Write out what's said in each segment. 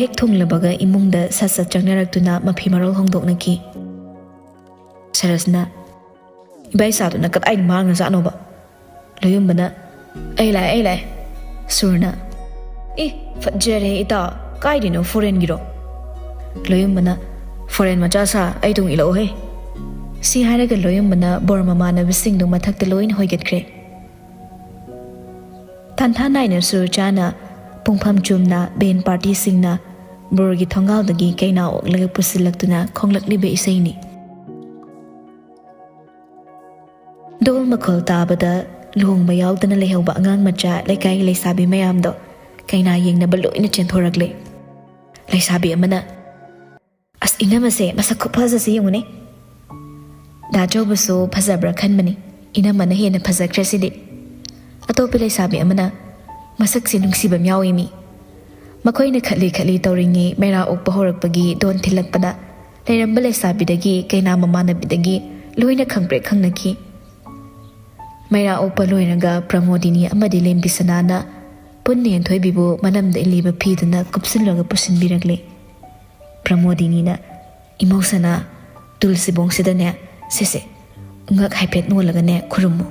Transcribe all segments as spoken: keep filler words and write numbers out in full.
ꯍꯦꯛ ꯊꯨꯡꯂꯕꯒ ꯏꯃꯨꯡꯗ ꯁꯠ ꯁꯠ ꯆꯪꯅꯔꯛꯇꯨꯅ ꯃꯐꯤ ꯃꯔꯣꯜ ꯍꯣꯡꯗꯣꯛꯅꯈꯤ꯫ ꯁꯔꯁꯅ, "ꯏꯕꯥ ꯏꯆꯥꯗꯨꯅ ꯀꯗꯥꯏꯗ ꯃꯥꯡꯉꯖꯥꯠꯅꯣꯕ?" ꯂꯣꯌꯨꯝꯕꯅ, "ꯑꯩ ꯂꯥꯛꯑꯦ, ꯑꯩ ꯂꯥꯛꯑꯦ"꯫ ꯁꯨꯔꯅ, "ꯑꯦ, ꯐꯠꯖꯔꯦ ꯏꯇꯥ, ꯀꯥꯏꯗꯩꯅꯣ ꯐꯣꯔꯦꯟꯒꯤꯔꯣ?" ꯂꯣꯌꯨꯝꯕꯅ, "ꯐꯣꯔꯦꯟ ꯃꯆꯥ ꯁꯥ, ꯑꯩ ꯇꯨꯡ ꯏꯜꯂꯛꯎꯍꯦ"꯫ ꯁꯤ ꯍꯥꯏꯔꯒ ꯂꯣꯌꯨꯝꯕꯅ ꯕꯣꯔ ꯃꯃꯥꯟꯅꯕꯁꯤꯡꯗꯨ ꯃꯊꯛꯇ ꯂꯣꯏꯅ ꯍꯣꯏꯒꯠꯈ꯭ꯔꯦ꯫ ꯇꯥꯟꯊꯥ ꯅꯥꯏꯅ ꯁꯨꯔ ꯆꯥꯅ ꯄꯨꯡꯐꯝ ꯆꯨꯝꯅ ꯕꯦꯟ ꯄꯥꯔꯇꯤꯁꯤꯡꯅ ꯕꯣꯔꯒꯤ ꯊꯣꯡꯒꯥꯜꯗꯒꯤ ꯀꯩꯅꯥ ꯑꯣꯛꯂꯒ ꯄꯨꯁꯤꯜꯂꯛꯇꯨꯅ ꯈꯣꯡꯂꯛꯂꯤꯕ ꯏꯁꯩꯅꯤ꯫ ꯙꯣꯜ ꯃꯈꯣꯜ ꯇꯥꯕꯗ ꯂꯨꯍꯣꯡꯕ ꯌꯥꯎꯗꯅ ꯂꯩꯍꯧꯕ ꯑꯉꯥꯡ ꯃꯆꯥ, ꯂꯩꯀꯥꯏꯒꯤ ꯂꯩꯁꯥꯕꯤ ꯃꯌꯥꯝꯗꯣ ꯀꯩꯅꯥ ꯌꯦꯡꯅꯕ ꯂꯣꯏꯅ ꯆꯦꯟꯊꯣꯔꯛꯂꯦ꯫ ꯂꯩꯁꯥꯕꯤ ꯑꯃꯅ, "ꯑꯁ, ꯏꯅꯝꯃꯁꯦ ꯃꯁꯛ ꯈꯨꯐꯖꯁꯦ ꯌꯦꯡꯉꯨꯅꯦ꯫ ꯗꯥ ꯆꯧꯕꯁꯨ ꯐꯖꯕ꯭ꯔꯥ ꯈꯟꯕꯅꯤ, ꯏꯅꯝꯃꯅ ꯍꯦꯟꯅ ꯐꯖꯈ꯭ꯔꯦ ꯁꯤꯗꯤ"꯫ ꯑꯇꯣꯞꯄ ꯂꯩꯁꯥꯕꯤ ꯑꯃꯅ, "ꯃꯁꯛꯁꯦ ꯅꯨꯡꯁꯤꯕ ꯑꯃ ꯌꯥꯎꯏ ꯃꯤ"꯫ ꯃꯈꯣꯏꯅ ꯈꯠꯂꯤ ꯈꯠꯂꯤ ꯇꯧꯔꯤꯉꯩ ꯃꯩꯔꯥ ꯑꯣꯛꯄ ꯍꯧꯔꯛꯄꯒꯤ ꯗꯣꯟ ꯊꯤꯜꯂꯛꯄꯗ ꯂꯩꯔꯝꯕ ꯂꯩꯁꯥꯕꯤꯗꯒꯤ ꯀꯩꯅꯥ ꯃꯃꯥꯟꯅꯕꯤꯗꯒꯤ ꯂꯣꯏꯅ ꯈꯪꯄ꯭ꯔꯦꯛ ꯈꯪꯅꯈꯤ꯫ ꯃꯩꯔꯥ ꯑꯣꯛꯄ ꯂꯣꯏꯔꯒ ꯄ꯭ꯔꯃꯣꯗꯤꯅꯤ ꯑꯃꯗꯤ ꯂꯦꯝꯕꯤꯁꯅꯥꯅ ꯄꯨꯟꯅ ꯍꯦꯟꯊꯣꯏꯕꯤꯕꯨ ꯃꯅꯝꯗ ꯏꯜꯂꯤꯕ ꯐꯤꯗꯨꯅ ꯀꯨꯞꯁꯤꯜꯂꯒ ꯄꯨꯁꯤꯟꯕꯤꯔꯛꯂꯦ꯫ ꯄ꯭ꯔꯃꯣꯗꯤꯅꯤꯅ, "ꯏꯃꯧ ꯁꯅꯥ, ꯇꯨꯜ ꯁꯤꯕꯣꯡꯁꯤꯗꯅꯦ, ꯁꯤꯁꯦ, ꯉꯛ ꯍꯥꯏꯐꯦꯠ ꯅꯣꯜꯂꯒꯅꯦ ꯈꯨꯔꯨꯝꯃꯨ"꯫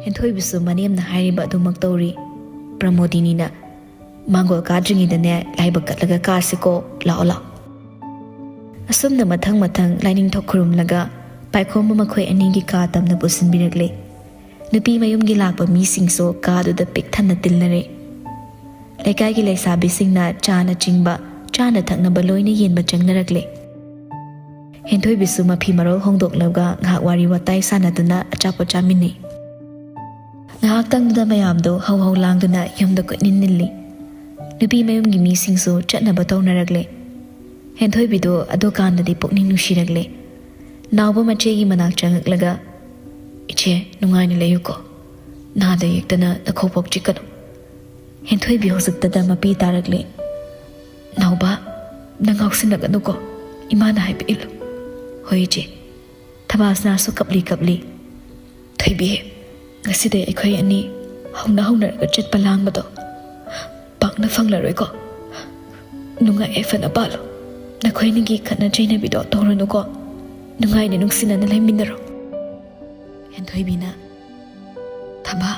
ꯍꯦꯟꯊꯣꯏꯕꯤꯁꯨ ꯃꯅꯦꯝꯅ ꯍꯥꯏꯔꯤꯕ ꯑꯗꯨꯃꯛ ꯇꯧꯔꯤ꯫ ꯄ꯭ꯔꯃꯣꯗꯤꯅꯤꯅ, "ꯃꯥꯡꯒꯣꯜ ꯀꯥꯗ꯭ꯔꯤꯉꯩꯗꯅꯦ ꯂꯥꯏꯕꯛ ꯀꯠꯂꯒ ꯀꯥꯁꯤꯀꯣ, ꯂꯥꯛꯑꯣ ꯂꯥꯛꯑꯣ"꯫ ꯑꯁꯨꯝꯅ ꯃꯊꯪ ꯃꯊꯪ ꯂꯥꯏꯅꯤꯡꯊꯧ ꯈꯨꯔꯨꯝꯂꯒ ꯄꯥꯏꯈꯣꯝꯕ ꯃꯈꯣꯏ ꯑꯅꯤꯒꯤ ꯀꯥ ꯇꯝꯅ ꯄꯨꯁꯤꯟꯕꯤꯔꯛꯂꯦ꯫ ꯅꯨꯄꯤ ꯃꯌꯨꯝꯒꯤ ꯂꯥꯛꯄ ꯃꯤꯁꯤꯡꯁꯨ ꯀꯥꯗꯨꯗ ꯄꯤꯛ ꯊꯟꯅ ꯇꯤꯜꯂꯔꯦ꯫ ꯂꯩꯀꯥꯏꯒꯤ ꯂꯩꯁꯥꯕꯤꯁꯤꯡꯅ ꯆꯥꯅꯆꯤꯡꯕ, ꯆꯥꯅ ꯊꯛꯅꯕ ꯂꯣꯏꯅ ꯌꯦꯟꯕ ꯆꯪꯅꯔꯛꯂꯦ꯫ ꯍꯦꯟꯊꯣꯏꯕꯤꯁꯨ ꯃꯐꯤ ꯃꯔꯣꯜ ꯍꯣꯡꯗꯣꯛꯂꯒ ꯉꯥꯏꯍꯥꯛ ꯋꯥꯔꯤ ꯋꯥꯇꯥꯏ ꯁꯥꯟꯅꯗꯨꯅ ꯑꯆꯥꯄꯣꯠ ꯆꯥꯃꯤꯟꯅꯩ꯫ ꯉꯥꯏꯍꯥꯛꯇꯪꯗꯨꯗ ꯃꯌꯥꯝꯗꯣ ꯍꯧ ꯍꯧ ꯂꯥꯡꯗꯨꯅ ꯌꯨꯝꯗ ꯀꯣꯏꯅꯤꯟ ꯅꯤꯜꯂꯤ꯫ ꯅꯨꯄꯤ ꯃꯌꯨꯝꯒꯤ ꯃꯤꯁꯤꯡꯁꯨ ꯆꯠꯅꯕ ꯇꯧꯅꯔꯛꯂꯦ꯫ ꯍꯦꯟꯊꯣꯏꯕꯤꯗꯣ ꯑꯗꯨꯀꯥꯟꯗꯗꯤ ꯄꯨꯛꯅꯤꯡ ꯅꯨꯡꯁꯤꯔꯛꯂꯦ꯫ ꯅꯥꯎꯕ ꯃꯆꯦꯒꯤ ꯃꯅꯥꯛ ꯆꯪꯉꯛꯂꯒ, "ꯏꯆꯦ, ꯅꯨꯡꯉꯥꯏꯅ ꯂꯩꯌꯨꯀꯣ꯫ ꯅꯥꯗ ꯌꯦꯛꯇꯅ ꯅꯈꯣꯛꯄꯣꯛ ꯆꯤꯛꯀꯅꯨ"꯫ ꯍꯦꯟꯊꯣꯏꯕꯤ ꯍꯧꯖꯤꯛꯇꯗ ꯃꯄꯤ ꯇꯥꯔꯛꯂꯦ꯫ "ꯅꯥꯎꯕ, ꯅꯪ ꯉꯥꯎꯁꯤꯟꯅꯒꯅꯨꯀꯣ꯫ ꯏꯃꯥꯅ ꯍꯥꯏꯕ ꯏꯜꯂꯨ"꯫ "ꯍꯣꯏ ꯏꯆꯦ"꯫ ꯊꯕꯥꯁꯅꯥꯁꯨ ꯀꯞꯂꯤ ꯀꯞꯂꯤ, "ꯊꯣꯏꯕꯤ, ꯉꯁꯤꯗꯩ ꯑꯩꯈꯣꯏ ꯑꯅꯤ ꯍꯧꯅ ꯍꯧꯅꯔꯒ ꯆꯠꯄ ꯂꯥꯡꯕꯗꯣ ꯄꯥꯛꯅ ꯐꯪꯂꯔꯣꯏꯀꯣ"꯫ ꯅꯨꯡꯉꯥꯏ ꯌꯥꯏꯐꯅ ꯄꯥꯜꯂꯣ꯫ ꯅꯈꯣꯏꯅꯤꯒꯤ ꯈꯠꯅ ꯆꯩꯅꯕꯤꯗꯣ ꯇꯧꯔꯨꯅꯨꯀꯣ꯫ ꯅꯨꯡꯉꯥꯏꯅ ꯅꯨꯡꯁꯤꯅꯅ ꯂꯩꯃꯤꯟꯅꯔꯣ꯫ ꯍꯦꯟꯊꯣꯏꯕꯤꯅ, "ꯊꯕꯥ,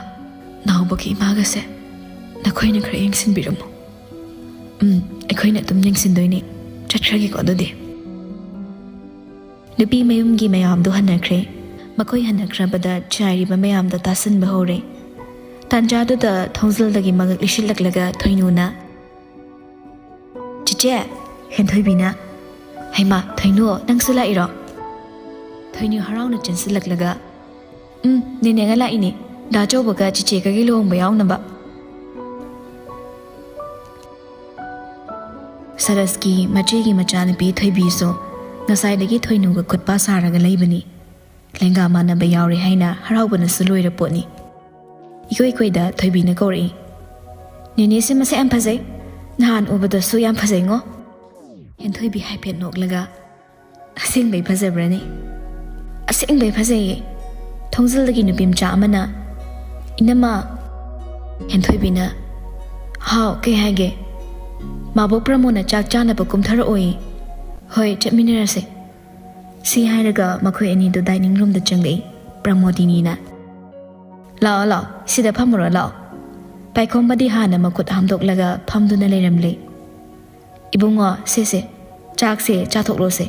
ꯅꯥꯎꯕꯒꯤ ꯏꯃꯥꯒꯁꯦ ꯅꯈꯣꯏꯅ ꯈꯔ ꯌꯦꯡꯁꯤꯟꯕꯤꯔꯝꯃꯣ꯫" "ꯎꯝ, ꯑꯩꯈꯣꯏꯅ ꯑꯗꯨꯝ ꯌꯦꯡꯁꯤꯟꯗꯣꯏꯅꯦ꯫ ꯆꯠꯈ꯭ꯔꯒꯦꯀꯣ ꯑꯗꯨꯗꯤ꯫" ꯅꯨꯄꯤ ꯃꯌꯨꯝꯒꯤ ꯃꯌꯥꯝꯗꯨ ꯍꯟꯅꯈ꯭ꯔꯦ꯫ ꯃꯈꯣꯏ ꯍꯟꯅꯈ꯭ꯔꯕꯗ ꯆꯥꯏꯔꯤꯕ ꯃꯌꯥꯝꯗ ꯇꯥꯁꯤꯟꯕ ꯍꯧꯔꯦ꯫ ꯇꯥꯟꯖꯥꯗꯨꯗ ꯊꯣꯡꯖꯤꯜꯗꯒꯤ ꯃꯉꯛ ꯂꯤꯁꯤꯜꯂꯛꯂꯒ ꯊꯣꯏꯅꯨꯅ, "ꯆꯤꯆꯦ!" ꯍꯦꯟꯊꯣꯏꯕꯤꯅ, "ꯍꯩꯃꯥ, ꯊꯣꯏꯅꯨ, ꯅꯪꯁꯨ ꯂꯥꯛꯏꯔꯣ?" ꯊꯣꯏꯅꯨ ꯍꯔꯥꯎꯅ ꯆꯦꯟꯁꯤꯜꯂꯛꯂꯒ, "ꯎꯝ, ꯅꯦꯅꯦꯒ ꯂꯥꯛꯏꯅꯦ꯫ ꯗꯥ ꯆꯧꯕꯒ ꯆꯤꯆꯦꯒꯒꯤ ꯂꯨꯍꯣꯡꯕ ꯌꯥꯎꯅꯕ꯫" ꯁꯔꯁꯀꯤ ꯃꯆꯦꯒꯤ ꯃꯆꯥꯅꯨꯄꯤ ꯊꯣꯏꯕꯤꯁꯨ ꯉꯁꯥꯏꯗꯒꯤ ꯊꯣꯏꯅꯨꯒ ꯈꯨꯠꯄꯥ ꯁꯥꯔꯒ ꯂꯩꯕꯅꯤ꯫ ꯂꯦꯡꯒꯥ ꯃꯥꯟꯅꯕ ꯌꯥꯎꯔꯦ ꯍꯥꯏꯅ ꯍꯔꯥꯎꯕꯅꯁꯨ ꯂꯣꯏꯔ ꯄꯣꯠꯅꯤ꯫ ꯏꯀꯣꯏ ꯀꯣꯏꯗ ꯊꯣꯏꯕꯤꯅ ꯀꯧꯔꯛꯏ, "ꯅꯦꯅꯦꯁꯦ ꯃꯁꯛ ꯌꯥꯝ ꯐꯖꯩ꯫ ꯅꯍꯥꯟ ꯎꯕꯗꯁꯨ ꯌꯥꯝ ꯐꯖꯩꯉꯣ꯫" ꯍꯦꯟꯊꯣꯏꯕꯤ ꯍꯥꯏꯐꯦꯠ ꯅꯣꯛꯂꯒ, "ꯑꯁꯦꯡꯕꯩ ꯐꯖꯕ꯭ꯔꯅꯦ?" "ꯑꯁꯦꯡꯕꯩ ꯐꯖꯩꯌꯦ꯫" ꯊꯣꯡꯖꯤꯜꯗꯒꯤ ꯅꯨꯄꯤ ꯃꯆꯥ ꯑꯃꯅ, "ꯏꯅꯝꯃ꯫" ꯍꯦꯟꯊꯣꯏꯕꯤꯅ, "ꯍꯥꯎ, ꯀꯩ ꯍꯥꯏꯒꯦ?" "ꯃꯥꯕꯣꯛ ꯄ꯭ꯔꯃꯣꯗꯅ ꯆꯥꯛ ꯆꯥꯅꯕ ꯀꯨꯝꯊꯔꯛꯑꯣꯌꯦ꯫" "ꯍꯣꯏ, ꯆꯠꯃꯤꯟꯅꯔꯁꯦ꯫" ꯁꯤ ꯍꯥꯏꯔꯒ ꯃꯈꯣꯏ ꯑꯅꯤꯗꯨ ꯗꯥꯏꯅꯤꯡ ꯔꯨꯝꯗ ꯆꯪꯂꯛꯏ ꯄ꯭ꯔꯃꯣꯗꯤꯅꯤꯅ꯫ "ꯂꯥꯛꯑꯣ, ꯂꯥꯛꯑꯣ, ꯁꯤꯗ ꯐꯝꯃꯨꯔꯣ, ꯂꯥꯛꯑꯣ꯫" ꯄꯥꯏꯈꯣꯝꯕꯗꯤ ꯍꯥꯟꯅ ꯃꯈꯨꯠ ꯍꯥꯝꯗꯣꯛꯂꯒ ꯐꯝꯗꯨꯅ ꯂꯩꯔꯝꯂꯦ꯫ "ꯏꯕꯨꯡꯉꯣ, ꯁꯦ, ꯁꯦ, ꯆꯥꯛꯁꯦ ꯆꯥꯊꯣꯛꯂꯣꯁꯦ꯫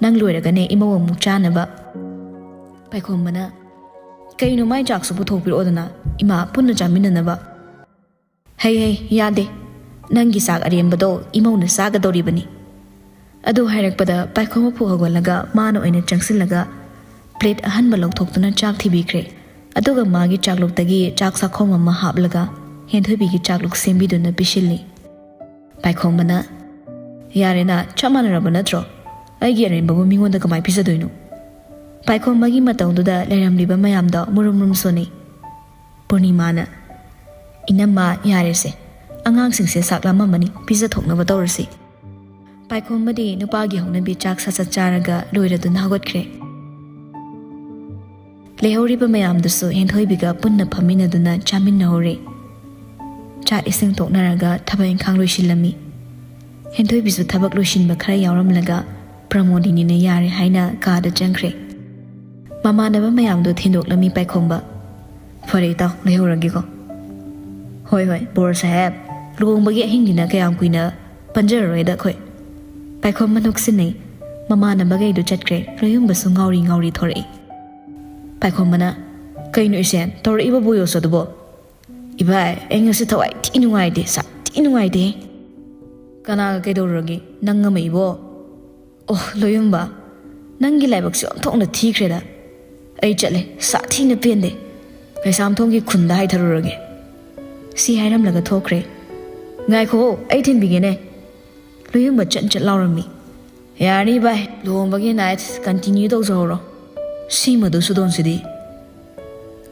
ꯅꯪ ꯂꯣꯏꯔꯒꯅꯦ ꯏꯃꯧ ꯑꯃꯨꯛ ꯆꯥꯅꯕ꯫" ꯄꯥꯏꯈꯣꯝꯕꯅ, "ꯀꯩꯅꯣ, ꯃꯥꯏ ꯆꯥꯛꯁꯨ ꯄꯨꯊꯣꯛꯄꯤꯔꯛꯑꯣꯗꯅ, ꯏꯃꯥ, ꯄꯨꯟꯅ ꯆꯥꯃꯤꯟꯅꯅꯕ꯫" "ꯍꯩ, ꯍꯩ, ꯌꯥꯗꯦ꯫ ꯅꯪꯒꯤ ꯆꯥꯛ ꯑꯔꯦꯝꯕꯗꯣ ꯏꯃꯧꯅ ꯆꯥꯒꯗꯧꯔꯤꯕꯅꯤ꯫" ꯑꯗꯨ ꯍꯥꯏꯔꯛꯄꯗ ꯄꯥꯏꯈꯣꯝꯕ ꯐꯨꯛ ꯍꯧꯒꯠꯂꯒ ꯃꯥꯅ ꯑꯣꯏꯅ ꯆꯪꯁꯤꯜꯂꯒ ꯄ꯭ꯂꯦꯠ ꯑꯍꯟꯕ ꯂꯧꯊꯣꯛꯇꯨꯅ ꯆꯥꯛ ꯊꯤꯕꯤꯈ꯭ꯔꯦ꯫ ꯑꯗꯨꯒ ꯃꯥꯒꯤ ꯆꯥꯛꯂꯨꯛꯇꯒꯤ ꯆꯥꯛ ꯆꯥꯛꯈꯣꯝ ꯑꯃ ꯍꯥꯞꯂꯒ ꯍꯦꯟꯊꯣꯏꯕꯤꯒꯤ ꯆꯥꯛꯂꯨꯛ ꯁꯦꯝꯕꯤꯗꯨꯅ ꯄꯤꯁꯤꯜꯂꯤ꯫ ꯄꯥꯏꯈꯣꯝꯕꯅ, "ꯌꯥꯔꯦꯅ, ꯆꯞ ꯃꯥꯟꯅꯔꯕ ꯅꯠꯇ꯭ꯔꯣ? ꯑꯩꯒꯤ ꯑꯔꯦꯝꯕꯕꯨ ꯃꯤꯉꯣꯟꯗ ꯀꯃꯥꯏ ꯄꯤꯖꯗꯣꯏꯅꯣ?" ꯄꯥꯏꯈꯣꯝꯕꯒꯤ ꯃꯇꯧꯗꯨꯗ ꯂꯩꯔꯝꯂꯤꯕ ꯃꯌꯥꯝꯗꯣ ꯃꯨꯔꯨꯝ ꯃꯨꯔꯨꯝ ꯁꯣꯟꯅꯩ꯫ ꯄꯨꯔꯅꯤꯃꯥꯅ, "ꯏꯅꯝꯃ, ꯌꯥꯔꯦꯁꯦ꯫ ꯑꯉꯥꯡꯁꯤꯡꯁꯦ ꯆꯥꯛ ꯂꯥꯝꯃꯝꯃꯅꯤ, ꯄꯤꯖꯊꯣꯛꯅꯕ ꯇꯧꯔꯁꯤ꯫" ꯄꯥꯏꯈꯣꯝꯕꯗꯤ ꯅꯨꯄꯥꯒꯤ ꯍꯧꯅꯕꯤ ꯆꯥꯛ ꯁꯠ ꯁꯠ ꯆꯥꯔꯒ ꯂꯣꯏꯔꯗꯨꯅ ꯍꯧꯒꯠꯈ꯭ꯔꯦ꯫ ꯂꯩꯍꯧꯔꯤꯕ ꯃꯌꯥꯝꯗꯨꯁꯨ ꯍꯦꯟꯊꯣꯏꯕꯤꯒ ꯄꯨꯟꯅ ꯐꯝꯃꯤꯟꯅꯗꯨꯅ ꯆꯥꯃꯤꯟꯅꯍꯧꯔꯦ꯫ ꯆꯥꯛ ꯏꯁꯤꯡ ꯇꯣꯛꯅꯔꯒ ꯊꯕꯛ ꯏꯪꯈꯥꯡ ꯂꯣꯏꯁꯤꯜꯂꯝꯃꯤ꯫ ꯍꯦꯟꯊꯣꯏꯕꯤꯁꯨ ꯊꯕꯛ ꯂꯣꯏꯁꯤꯟꯕ ꯈꯔ ꯌꯥꯎꯔꯝꯂꯒ ꯄ꯭ꯔꯃꯣꯗꯤꯅꯤꯅ ꯌꯥꯔꯦ ꯍꯥꯏꯅ ꯀꯥꯗ ꯆꯪꯈ꯭ꯔꯦ꯫ ꯃꯃꯥꯟꯅꯕ ꯃꯌꯥꯝꯗꯣ ꯊꯤꯟꯗꯣꯛꯂꯝꯃꯤ ꯄꯥꯏꯈꯣꯝꯕ꯫ "ꯐꯔꯦ ꯏꯇꯥꯎ, ꯂꯩꯍꯧꯔꯒꯦꯀꯣ꯫" "ꯍꯣꯏ ꯍꯣꯏ ꯕꯣꯔ ꯁꯥꯍꯦꯕ, ꯂꯨꯍꯣꯡꯕꯒꯤ ꯑꯍꯤꯡꯅꯤꯅ ꯀꯌꯥꯝ ꯀꯨꯏꯅ ꯄꯟꯖꯔꯔꯣꯏꯗ ꯑꯩꯈꯣꯏ꯫" ꯄꯥꯏꯈꯣꯝꯕ ꯅꯣꯛꯁꯤꯟꯅꯩ꯫ ꯃꯃꯥꯟꯅꯕꯈꯩꯗꯣ ꯆꯠꯈ꯭ꯔꯦ꯫ ꯂꯣꯌꯨꯝꯕꯁꯨ ꯉꯥꯎꯔꯤ ꯉꯥꯎꯔꯤ ꯊꯣꯔꯛꯏ꯫ ꯄꯥꯏꯈꯣꯝꯕꯅ, "ꯀꯩꯅꯣ ꯏꯆꯦ, ꯇꯧꯔꯛꯏꯕ ꯕꯣꯌꯣꯁ ꯑꯗꯨꯕꯣ?" "ꯏꯕꯥꯏ, ꯑꯩ ꯉꯁꯤ ꯊꯋꯥꯏ ꯊꯤ ꯅꯨꯡꯉꯥꯏꯇꯦ, ꯁꯥ ꯊꯤ ꯅꯨꯡꯉꯥꯏꯇꯦ꯫" "ꯀꯅꯥꯒ ꯀꯩꯗꯧꯔꯨꯔꯒꯦ? ꯅꯪ ꯑꯃ ꯏꯕꯣ?" "ꯑꯣ, ꯂꯣꯌꯨꯝꯕ, ꯅꯪꯒꯤ ꯂꯥꯏꯕꯛꯁꯦ ꯑꯣꯟꯊꯣꯛꯅ ꯊꯤꯈ꯭ꯔꯦꯗ꯫ ꯑꯩ ꯆꯠꯂꯦ, ꯁꯥ ꯊꯤꯅ ꯄꯦꯟꯗꯦ꯫ ꯀꯩꯁꯥꯝꯊꯣꯡꯒꯤ ꯈꯨꯟꯗ ꯍꯥꯏꯊꯔꯨꯔꯒꯦ꯫" ꯁꯤ ꯍꯥꯏꯔꯝꯂꯒ ꯊꯣꯛꯈ꯭ꯔꯦ꯫ "ꯉꯥꯏꯈꯣ, ꯑꯩ ꯊꯤꯟꯕꯤꯒꯦꯅꯦ꯫" ꯂꯣꯌꯨꯝꯕ ꯆꯠ ꯆꯠ ꯂꯥꯎꯔꯝꯃꯤ꯫ "ꯌꯥꯔꯅꯤ ꯚꯥꯏ, ꯂꯨꯍꯣꯡꯕꯒꯤ ꯅꯥꯏꯠ ꯀꯟꯇꯤꯅ꯭ꯌꯨ ꯇꯧꯖꯍꯧꯔꯣ꯫ ꯁꯤꯃꯗꯨ ꯁꯨꯗꯣꯟꯁꯤꯗꯤ꯫"